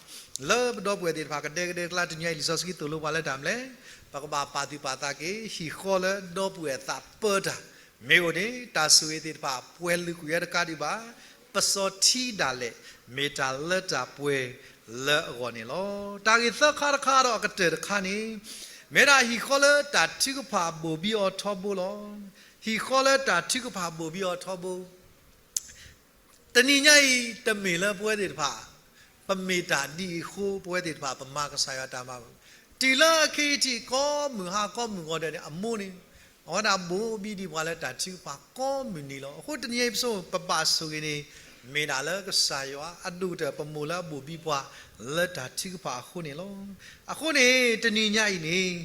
လၢပဒီပုၢ်ဝဲၢ်သ့ၣ်တဖၣ်ကဒဲကဒဲကျါ တနံၤညါအံၤလံာ်စီဆှံသိၣ်လိပှၤလၢတၢ်မနုၤလဲၣ် ပကဘၣ်ပာ်သူၣ်ပာ်သးက့ၤ ဟံၣ်ဃီလၢဒီပုၢ်ဝဲၢ်အသးပၢတၢ် မ့ၢ်အိၣ်န့ၣ် တၢ်ဆိၣ်ဂ့ၤသ့ၣ်တဖၣ် ပှဲၤလုာ်ကွံာ်ဝဲတကးဒံးဘၣ် ပစီၤထံဒၣ်လဲာ် မ့ၢ်တၢ်လၢတၢ်ပှဲၤလၢအဂီၢ်န့ၣ်လီၤ. တၢ်ဂ့ၢ်သၢခါတခါဒီးအကတၢၢ်တခါန့ၣ် မ့ၢ်ဒၣ်ဟံၣ်ဃီလၢတၢ်ထုကဖၣ်ဘိၣ်ဘံအီၤထီဘိလီၤ. ဟံၣ်ဃီလၢတၢ်ထုကဖၣ်ဘိၣ်ဘံအီၤထီဘိ တနံၤညါအံၤ တမ့ၢ်လၢပဝဲသ့ၣ်တဖၣ် ပမ့ၢ်တၢ်ဒ်အံၤအဃိ ပဝဲသ့ၣ်တဖၣ် ပမၤကစၢ်ယွၤတၢ်မၤဘၣ်. တုၤလၢအခံထံၣ်ကိးမုၢ်ဟါကိးမုၢ်ဂီၤဒဲးန့ၣ် အမိၢ်န့ၣ် အဝဲဒၣ်ဘိၣ်ဘံဒံးပှၤလၢတၢ်ထုကဖၣ်ကိးမုၢ်နံၤလီၤ. အဃိတနံၤအံၤပဆိကမိၣ် ပဘၣ်ဆိၣ်ဂ့ၤန့ၣ် မ့ၢ်ဒၣ်လၢကစၢ်ယွၤအဒိၣ်ကတၢၢ် ပမိၢ်လၢအဘိၣ်ဘံပှၤ လၢတၢ်ထုကဖၣ်အဃိန့ၣ်လီၤ. အဃိန့ၣ် တနံၤညါအံၤန့ၣ်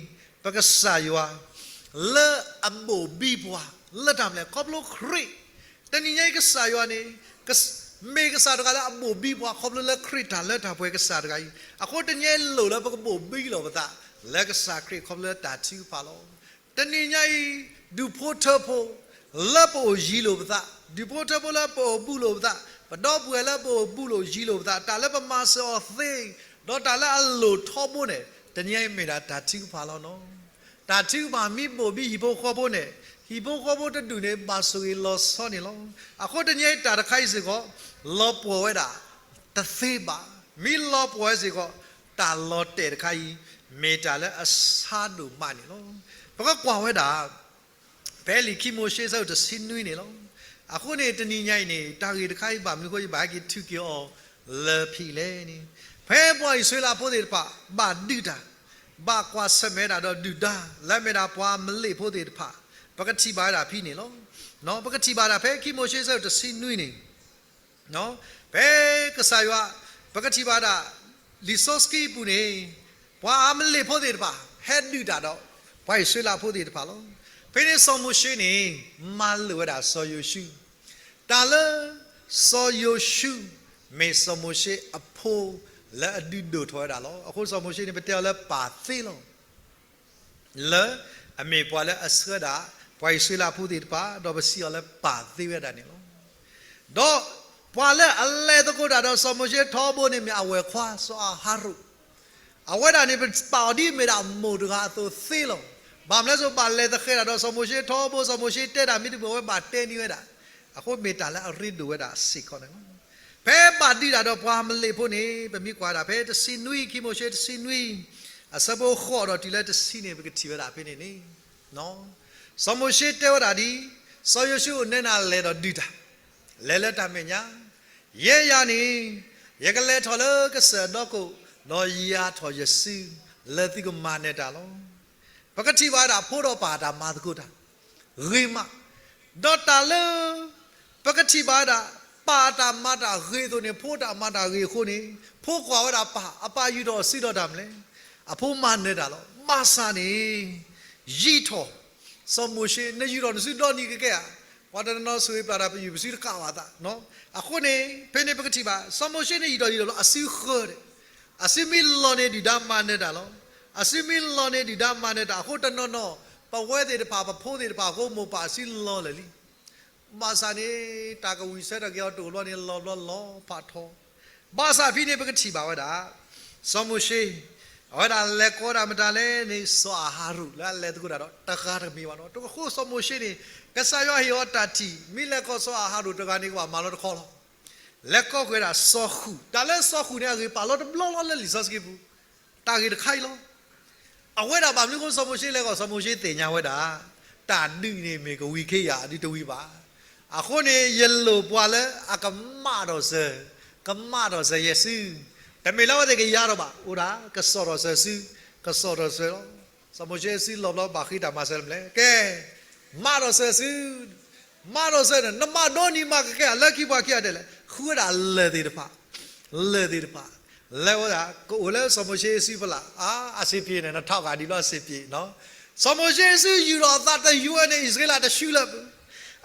ပကစၢ်ယွၤ လၢအဘိၣ်ဘံပှၤ လၢတၢ်မနုၤလဲၣ် ခီဖျိခရံာ် တနံၤညါအံၤ ကစၢ်ယွၤန့ၣ် မ့ၢ်ကစၢ်တဂၤလၢအဘိၣ်ဘံပှၤ ခီဖျိလၢခရံာ်တၢ်လၢတၢ်ပှဲၤကစၢ်တဂၤအံၤ, အဃိတနံၤညါအံၤလိၣ်လၢပကဘိၣ်ဘံလီၤပသး လၢကစၢ်ခရံာ်ခီဖျိလၢတၢ်ထုကဖၣ်လီၤ. တနံၤညါအံၤ ဒူၣ်ဖိထၢဖိ လၢပအိၣ်ယံၤလိာ်ပသး, ဒူၣ်ဖိထၢဖိလၢပအိၣ်ဘူးလိာ်ပသး, ပဒီပုၢ်ဝဲၢ်လၢပအိၣ်ဘူးလိာ်ယံၤလိာ်ပသး, တၢ်လၢပမၤစၢၤအီၤသ့, ဒီးတၢ်လၢအလိၣ်ထီဘိန့ၣ် တနံၤညါအံၤမ့ၢ်ဒၣ်တၢ်ထုကဖၣ်လီၤနီၤ. တၢ်ထုကဖၣ်မ့ၢ်ဘိၣ်ဘံဟံၣ်ဖိဃီဖိန့ၣ် ဟံၣ်ဖိဃီဖိတဒူၣ်န့ၣ် ဘၣ်ဆိၣ်ဂ့ၤလီၤဆီန့ၣ်လီၤ. အဃိတနံၤညါအံၤတၢ်တခါအံၤစ့ၢ်ကီး လီၤပှီၢ်ဝဲဒၣ်တသ့ဘၣ်. မ့ၢ်လီၤပှီၢ်ဝဲစ့ၢ်ကီး တၢ်လီၤတဲာ်တခါအံၤ မ့ၢ်တၢ်လၢအဆါဒိၣ်မးန့ၣ်လီၤ. ပကကွၢ်ဝဲဒၣ် ဖဲလံာ်ခံမိၤၡ့ဆၢဒိၣ်တဆံနွံန့ၣ်လီၤ. အဃိန့ၣ် တနံၤညါအံၤန့ၣ် တၢ်ဂ့ၢ်တခါအံၤဘၣ်မနုၤအဃိ ယဘၣ်ဟဲက့ၤထုးက့ၤအီၤလၢဖဲအံၤလဲၣ်န့ၣ်, ဖဲပှၤအံၣ်စရ့လးဖိသ့ၣ်တဖၣ် ဘၣ်ဒုးတၢ်, ဘၣ်ကွၢ်ဆၢၣ်မဲာ်တၢ်ဒီးဒုၣ်ဒါ လၢအမ့ၢ်ဒၣ်ပှၤအမလ့ၣ်ဖိသ့ၣ်တဖၣ်, ပကထံၣ်ဘၣ်ဝဲဒၣ်ဖဲန့ၣ်လီၤ. ပကထံၣ်ဘၣ်ဒၣ်ဖဲခံမိၤၡ့ဆၢဒိၣ်တဆံနွံန့ၣ် ဖဲကစၢ်ယွၤ ပကထံၣ်ဘၣ်ဒၣ် လံာ်စီဆှံအပူၤန့ၣ် ပှၤအမလ့ၣ်ဖိသ့ၣ်တဖၣ် ဟဲဒုးတၢ်ဒီး ပှၤအံၣ်စရ့လးဖိသ့ၣ်တဖၣ်လီၤ. ဖဲန့ၣ်စီၤမိၤၡ့န့ၣ် မၤလိာ်ဝဲဒၣ်စီၤယိၤၡူး, တၢ်လၢ စီၤယိၤၡူး မ့ၢ်စီၤမိၤၡ့အဖိလၢအဒုးဒိၣ်ထီၣ်ဝဲဒၣ်လီၤ. အဃိစီၤမိၤၡ့န့ၣ် ပတဲအီၤလၢပၢ်သ့လီၤ. လၢအမ့ၢ်ပှၤလၢအဆှၢဒၣ် ပှၤအံၣ်စရ့လးဖိသ့ၣ်တဖၣ် ဒီးပစံးအီၤလၢပၢ်သ့ဝဲဒၣ်န့ၣ်လီၤ. ဒီးပှၤလၢအလဲၤသကိးတၢ်ဒီးစီၤမိၤၡ့ထီဘိန့ၣ်မ့ၢ်အဝဲၢ်ခွါစီၤအၤဟရိၣ်, အဝဲဒၣ်န့ၣ် ပပာ်အီၤဒ်အမ့ၢ်ဒၣ်မိၢ်တဂၤအသိးသ့လီၤ. ဘၣ်မနုၤလဲၣ် ဘၣ်လဲၤသဃဲၤတၢ်ဒီးစီၤမိၤၡ့ထီဘိ စီၤမိၤၡ့တဲတၢ်မ့ၢ်တမုာ် အဝဲဘၣ်တဲန့ၢ်ဝဲဒၣ်, အဃိမ့ၢ်တၢ်လၢအရ့ဒိၣ်ဝဲဒၣ်စ့ၢ်ကီးန့ၣ်လီၤ. ဖဲဘၣ်ဒုးတၢ်ဒီးပှၤအမလ့ၣ်ဖိန့ၣ် ပမ့ၢ်ကွၢ်ဒၣ်ဖဲတဆံနွံ ခံမိၤၡ့တဆံနွံ အဆၢဖိဃိးဒီးတုၤလၢတဆံန့ၣ် ပကထံၣ်ဝဲဒၣ်ဖဲန့ၣ်န့ၣ် စီၤမိၤၡ့တဲဝဲဒၣ်ဒ်အံၤ, စီၤယိၤၡူးအနဲၣ်နၤလဲၤဒီးဒုးတၢ်, လဲၤလၢတၢ်မဲာ်ညါ, ယဲယၤန့ၣ် ယကလဲၤထီၣ်လၢကစၢၢ်ဒီခိၣ်, ဒီးယၤထီၣ်ယစု လၢသုကမၤနၢၤတၢ်လီၤ. ပကထံၣ်ဘၣ်ဝဲဒၣ်ဖိဒီးပၢ်တၢ်မၤသကိးတၢ် ဂ့ၤမး, ဒီးတၢ်လၢ ပကထံၣ်ဘၣ်ဝဲဒၣ် ပၢ်တၢ်မၤတၢ်ဂ့ၤအသိးန့ၣ် ဖိတၢ်မၤတၢ်ဂ့ၤအဃိန့ၣ် ဖိကွၢ်ဝဲဒၣ်ပၢ် အပၢ်ယူာ်ထီၣ်စုဒီးတၢ်မနုၤလဲၣ်, အဖိမၤနၢၤတၢ်လီၤ. ဘၣ်ဆၣ်န့ၣ် ယံာ်ထီၣ် စီၤမိၤၡ့ နယူာ်ထီၣ်နစုဒီနံၤကကဲဧါ, ပှၤတနီၤနီၤဆိၣ်ဂ့ၤပျၢ်တၢ်ပယုၢ်ပစုတကးဘၣ်အသး. အဃိန့ၣ် ဖဲန့ၣ်ပကထံၣ်ဘၣ် စီၤမိၤၡ့န့ၣ်ယံာ်ထီၣ်ယံာ်ထီၣ်လီၤ အစုဃၢၤဒဲး, အစုမ့ၢ်လီၤန့ၣ်ဒုၣ်ဒါမၤနၢၤတၢ်လီၤ. အစုမ့ၢ်လီၤန့ၣ်ဒုၣ်ဒါမၤနၢၤတၢ်အဃိ တနီၤနီၤ ပဝဲသ့ၣ်တဖၣ် ပဖိသ့ၣ်တဖၣ်အဃိ မိၢ်ပၢ်အစုလီၤလၢာ်လံ. ဘၣ်ဆၣ်န့ၣ် တၢ်ကဝံၣ်ဆၢထၢၣ်က့ၤအီၤတအိၣ်ဘျီန့ၣ် လီၤဘျီလီၤဖးထီ. ဘၣ်ဆၣ်ဖဲန့ၣ် ပကထံၣ်ဘၣ်ဝဲဒၣ် စီၤမိၤၡ့ အဝဲဒၣ်လဲၤကိးဒၣ်မတၤလဲၣ်န့ၣ် စီၤအၤဟရိၣ်လၢအလဲၤသကိးတၢ်ဒီး တဂၤတမံၤဘၣ်နီၤ. တကဃိစီၤမိၤၡ့န့ၣ် ကစၢ်ယွၤဟ့ၣ်အီၤတၢ်ထံၣ် မ့ၢ်လဲၤကိးစီၤအၤဟရိၣ်တဂၤန့ၣ် ကဘၣ်မၤလီၤတခီလီၤ. လဲၤကိးကွံာ်ဝဲဒၣ်စီၤဃုာ်, တၢ်လၢစီၤဃုာ်န့ၣ် အဂ့ၢ်ပာ်လီၤတဘျီလီၤလၢလံာ်စီဆှံပူၤ, တၢ်ဂ့ၢ်တခါအံၤလီၤ. အဝဲဒၣ်ဘၣ်မနုၤအဃိ စီၤမိၤၡ့လဲၤကိး, စီၤမိၤၡ့သ့ၣ်ညါဝဲဒၣ် တၢ်ဒုးန့ၣ်မ့ၢ်ကဝံၤခ့ယၤဒုးတဝံၤဘၣ်. အဃိန့ၣ် ယလိၣ်ပှၤလၢအကမၣ်ဒီးစၢၤ, ကမၣ်ဒီးစၢၤယဲစု, တမ့ၢ်လၢအဝဲသ့ၣ်ကယါဒီးဘၣ်, အိၣ်ဒၣ်ကစီၣ်ဒီးစၢၤစု, ကစီၣ်ဒီးစၢၤလီၤ. စီၤမိၤၡ့စုလီၤဘျီဘၣ်ဃ့တၢ်မၤစၢၤလၢမနုၤလဲၣ်, ကဲ မၣ်ဒီးစၢၤစု, မၣ်ဒီးစၢၤန့ၣ် နမၤဒီနံၤမၤကကဲ လၢခံပှၤခံဂၤဒဲးလဲၣ်, ဃုဝဲဒၣ်လၢၢ်သ့ၣ်တဖၣ်, လၢၢ်သ့ၣ်တဖၣ် လဲၤဝဲဒၣ် ကအိၣ်လၢစီၤမိၤၡ့စုဖီလာ်, အါ အဆ့ၣ်ပျ့ၤန့ၣ် နထီၣ်ဂာ်ဒ်လီၤအဆ့ၣ်ပျ့ၤနီၤ. စီၤမိၤၡ့စုယူာ်ထီၣ်အသးတယွဲၢ်န့ၣ် အံၣ်စရ့လးတဆူလၢၤ.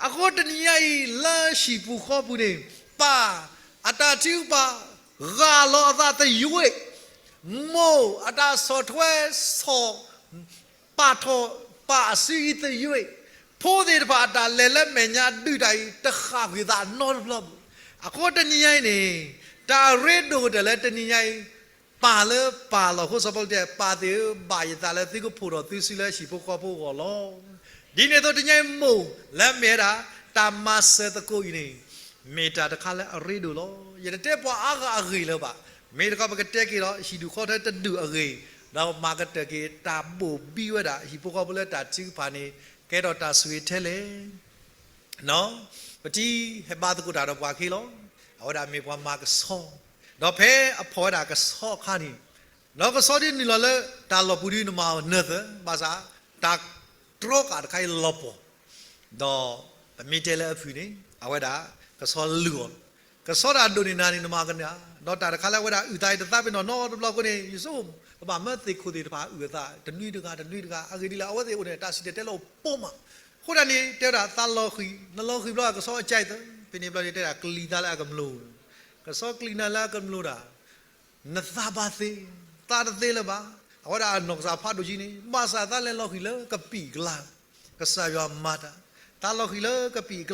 အဃိတနံၤညါအံၤ လၢဟံၣ်ပူၤဃီပူၤန့ၣ် ပၢ်အတၢ်ထုကဖၣ် ဂၢ်လီၤအသးတယွဲၢ်, မိၢ်အတၢ်ဆီၣ်ထွဲဆီၣ် ပာ်ထီၣ်ပၢ်အစုအံၤတယွဲၢ်, ဖိသ့ၣ်တဖၣ်အတၢ်လဲၤလၢမဲာ်ညါဒုးတၢ်အံၤ တဃၣ်ကွံာ်သးနီတဘျီဘၣ်. အဃိတနံၤညါအံၤန့ၣ် တၢ်ရ့ဒိၣ်ကတၢၢ်လၢတနံၤညါအံၤ ပၢ်လၢပၢ်လီၤ. အဃိစီၤပီလူးတဲ ပၢ်သ့ၣ်ဧၢ, ဘၣ်ယသးလၢသုကဖှိၣ်ထီၣ်သုစုလၢဟံၣ်ဖိဃီဖိအဂီၢ်လီၤ. ဒ်န့ၣ်အသိးတနံၤညါအံၤမိၢ်လၢအမ့ၢ်ဝဲဒၣ် တၢ်မၤစၢၤသကိးအံၤန့ၣ် မ့ၢ်တၢ်တခါလၢအရ့ဒိၣ်လီၤ. ယတတဲပှၤအါဂၤအဂ့ၢ်လၢၤဘၣ်. မ့ၢ်တခီပကတဲက့ၤဒီး ဟံၣ်ဒူၣ်ဃီထၢတဒူၣ်အဂ့ၢ်, ဒီးမၤကတၢၢ်က့ၤတၢ်ဘိၣ်ဘံဝဲဒၣ် ဟံၣ်ဖိဃီဖိလၢတၢ်ထုကဖၣ်န့ၣ် ကဲထီၣ်တၢ်ဆိၣ်ဂ့ၤထဲလဲၣ် ပထံၣ်ဟဲဘါသကိးတၢ်ဒီးပှၤခ့လီၤ. အဝဲဒၣ်မ့ၢ်ပှၤမၤကဆှီ, ဒီးဖဲအဖီၣ်ဝဲဒၣ်ကဆှီအခါန့ၣ်, ဒီးကဆှီဒ်နုာ်လီၤလၢတၢ်လီၢ်ပူၤဒ်နမၤနၢၤသၢ, ဘၣ်ဆၣ်တၢ်တြီဃာ်တခါအံၤလီၤပှီၢ်, ဒီးပမ့ၢ်တဲလၢအဖုၣ်န့ၣ် အဝဲဒၣ် ကဆှီလုၢ်အီၤ, ကဆှီတၢ်ဒိၣ်န့ၢ်နၤန့ၣ် နမၤကနၣ်, ဒီးတၢ်တခါလၢအဝဲဒၣ်အုၣ်သးအံၤတသးပ့ၤနီၣ်နီတဘျီအဃိန့ၣ် ယဆိကမိၣ် ကဘၣ်မၢသ့ၣ်ခိၣ်သ့ၣ်တဖၣ်အုၣ်အသး တနွံတဂၤ တနွံတဂၤ အဂ့ၢ်ဒ်လဲၣ် အဝဲသ့ၣ်အိၣ်န့ၣ် တၢ်စံၣ်တဲၤတဲလီၤအိၣ်ပိာ်မး, အဃိဒၣ်န့ၣ် တဲဝဲဒၣ်သးလီၤဃံၤ, နလီၤဃံၤဘျီ ကဆှီအကၠဲးသၢ, ဖဲန့ၣ်ဘျီန့ၣ် တဲဒၣ်ကလံၤသးလၢအကမျၢၢ်, ကဆှီကလံၤနၤလၢအကမျၢၢ်ဒၣ် နသးဘၣ်သ့, သးတသ့လၢၤဘၣ်. အဝဲဒၣ်အနီၢ်ကစၢ်ဖးဒိၣ်ကံန့ၣ် ဘၣ်ဆၣ်သးလဲၤလီၤဃံၤလၢကပံာ်ကလါ, ကစၢ်ယွၤမၤတၢ်, သးလီၤဃံၤလၢကပံ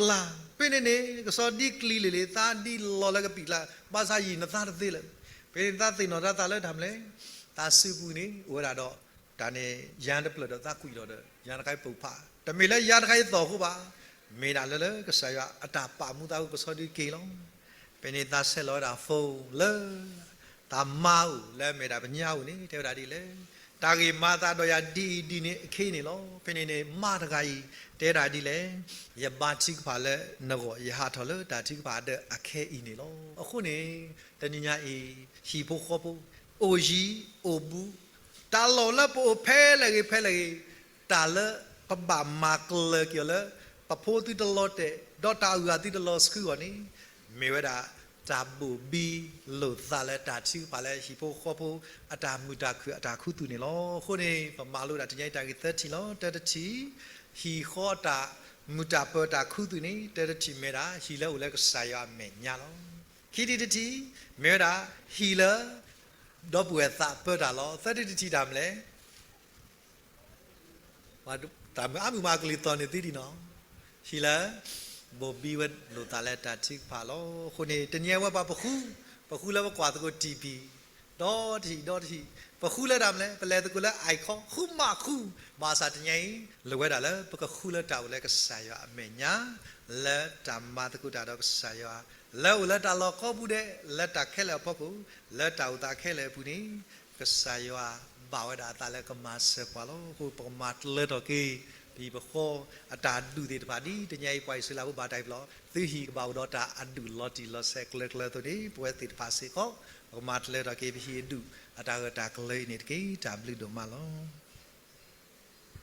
ာ်ကလါ, ဖဲန့ၣ်န့ၣ် ကဆှီဒ်ကလံၤလံၤလံၤ သးဒ်လီၤလၢကပံာ်ကလါ, ဘၣ်ဆၣ်ယံာ်နသးတသ့လၢၤ. ဖဲန့ၣ်သးသ့ၣ်နီၣ်ထီၣ်သးလၢတၢ်မနုၤလဲၣ်, သးစုပူၤန့ၣ် အိၣ်ဝဲဒၣ်ဒီး တၢ်န့ၣ် ယၤတပျၢၢ်ဒီးသးကွံာ်လီၤဒီး ယၤတခါအံၤပိာ်ဖး, တမ့ၢ်လၢယၤတခါအံၤသီၣ်အဃိဘၣ်, မ့ၢ်ဒၣ်လၢလၢကစၢ်ယွၤအတၢ်ပာ်မူသးအဃိ ကဆှီဒုးက့ၤလီၤ. ဖဲန့ၣ်သးဆဲးလီၤဝဲဒၣ် phone လၢ သးမါအိၣ် လၢအမ့ၢ်ဒၣ်ပညါအိၣ်န့ၣ် တဲဝဲဒၣ်ဒ်လဲၣ်, တၢ်ဂ့ၢ်မၤသးဒီးယၤဒ်အံၤဒ်န့ၣ်အခဲအံၤန့ၣ်လီၤ. ဖဲန့ၣ်န့ၣ် မါတဂၤအံၤ တဲဒၣ်ဒ်လဲၣ်, ယဘါထုကဖၣ်လၢနဂီၢ် ယဟးထီၣ်လၢတၢ်ထုကဖၣ်ဒီးအခဲအံၤန့ၣ်လီၤ. အဃိန့ၣ် တနံၤညါအံၤ ဟံၣ်ဖိဃီဖိ အိၣ်ယံၤအိၣ်ဘူး, တၢ်လီၢ်လၢပအိၣ်ဖဲလဲၣ်ဂ့ၤဖဲလဲၣ်ဂ့ၤ, တၢ်လၢပဘၣ်မၤကျၢၤက့ၤအီၤလၢ ပဖိသုတလီၤတဲာ် ဒီးတၢ်အုၣ်အသးသုတလီၤဆှုအီၤန့ၣ် မ့ၢ်ဝဲဒၣ် တၢ်ဘိၣ်ဘံလိာ်သးလၢတၢ်ထုကဖၣ်လၢဟံၣ်ဖိဃီဖိ အတၢ်မုာ်တၢ်ခုၣ်အတၢ်ခူသူၣ်န့ၣ်လီၤ. အဃိန့ၣ် ပမၤလိဒၣ်တနံၤညါအံၤတၢ်ဂ့ၢ်သၢထံၣ်လီၤ. တၢတထံၣ်, ဟံၣ်ဃီအတၢ်မုာ်တၢ်ပၢၤတၢ်ခူသူၣ်န့ၣ် တၢတထံၣ်မ့ၢ်ဝဲဒၣ် ဟံၣ်လၢအိၣ်လၢကစၢ်ယွၤအမဲာ်ညါလီၤ. ခံထံၣ်တထံၣ် မ့ၢ်ဝဲဒၣ် ဟံၣ်လၢ ဒီပုၢ်ဝဲၢ်သးပၢတၢ်လီၤ. သၢထံၣ်တထံၣ်တၢ်မနုၤလဲၣ်, တၢ်မုၢ်အါမုၢ်မၤကလံၤသီၣ်န့ၣ်သံဒံးနီၤ, ဟံၣ်လၢ ဘိၣ်ဘံဝဲလိာ်သးလၢတၢ်ထုကဖၣ်လီၤ. အဃိန့ၣ် တနံၤအံၤဝဲပှၤပဃု, ပဃုလၢပကွၢ်သကိး TV, ဒီတဟံၣ်ဒီတဟံၣ်, ပဃုလၢတၢ်မနုၤလဲၣ်, ပလဲၤသကိးလၢ icon ဃုမးဃု, ဘၣ်ဆၣ်တနံၤအံၤ လိၣ်ဝဲဒၣ်လၢပကဃုလၢတၢ်အိၣ်လၢကစၢ်ယွၤအမဲာ်ညါ, လၢတၢ်မၤသကိးတၢ်ဒီးကစၢ်ယွၤ, လၢအိၣ်လၢတၢ်လီၢ်ကိးပူၤဒဲး လၢတၢ်ခဲလၢာ်အဖီခိၣ်, လၢတၢ်အိၣ်သးခဲလၢာ်အပူၤန့ၣ် ကစၢ်ယွၤဘၣ်ဝဲဒၣ်အသးလၢကမၤစၢၤပှၤလီၤ. အဃိပကမၤတလၢထီၣ်က့ၤ ပဟံၣ်ပဃီအတၢ်ဒူၣ်သ့ၣ်တဖၣ် ဒ်တနံၤအံၤ ပှၤအံၣ်စရ့လးဖိဘၣ်တၢ်အံၤလီၤ. သုဟံၣ်ကဘၣ်အိၣ်ဒီးတၢ်အဒူၣ်လီၤတံၢ်လီၤဆဲးကျၢၤကျၢၤအသိးန့ၣ် ပဝဲသ့ၣ်တဖၣ်စ့ၢ်ကီး ပကမၤတလၢထီၣ်က့ၤ ပဟံၣ်အဒူၣ်အတၢ်ဂၢၢ်တၢ်ကျၢၤအံၤန့ၣ်တက့ၢ်. တၢ်ဘျုးဒိၣ်မးလီၤ.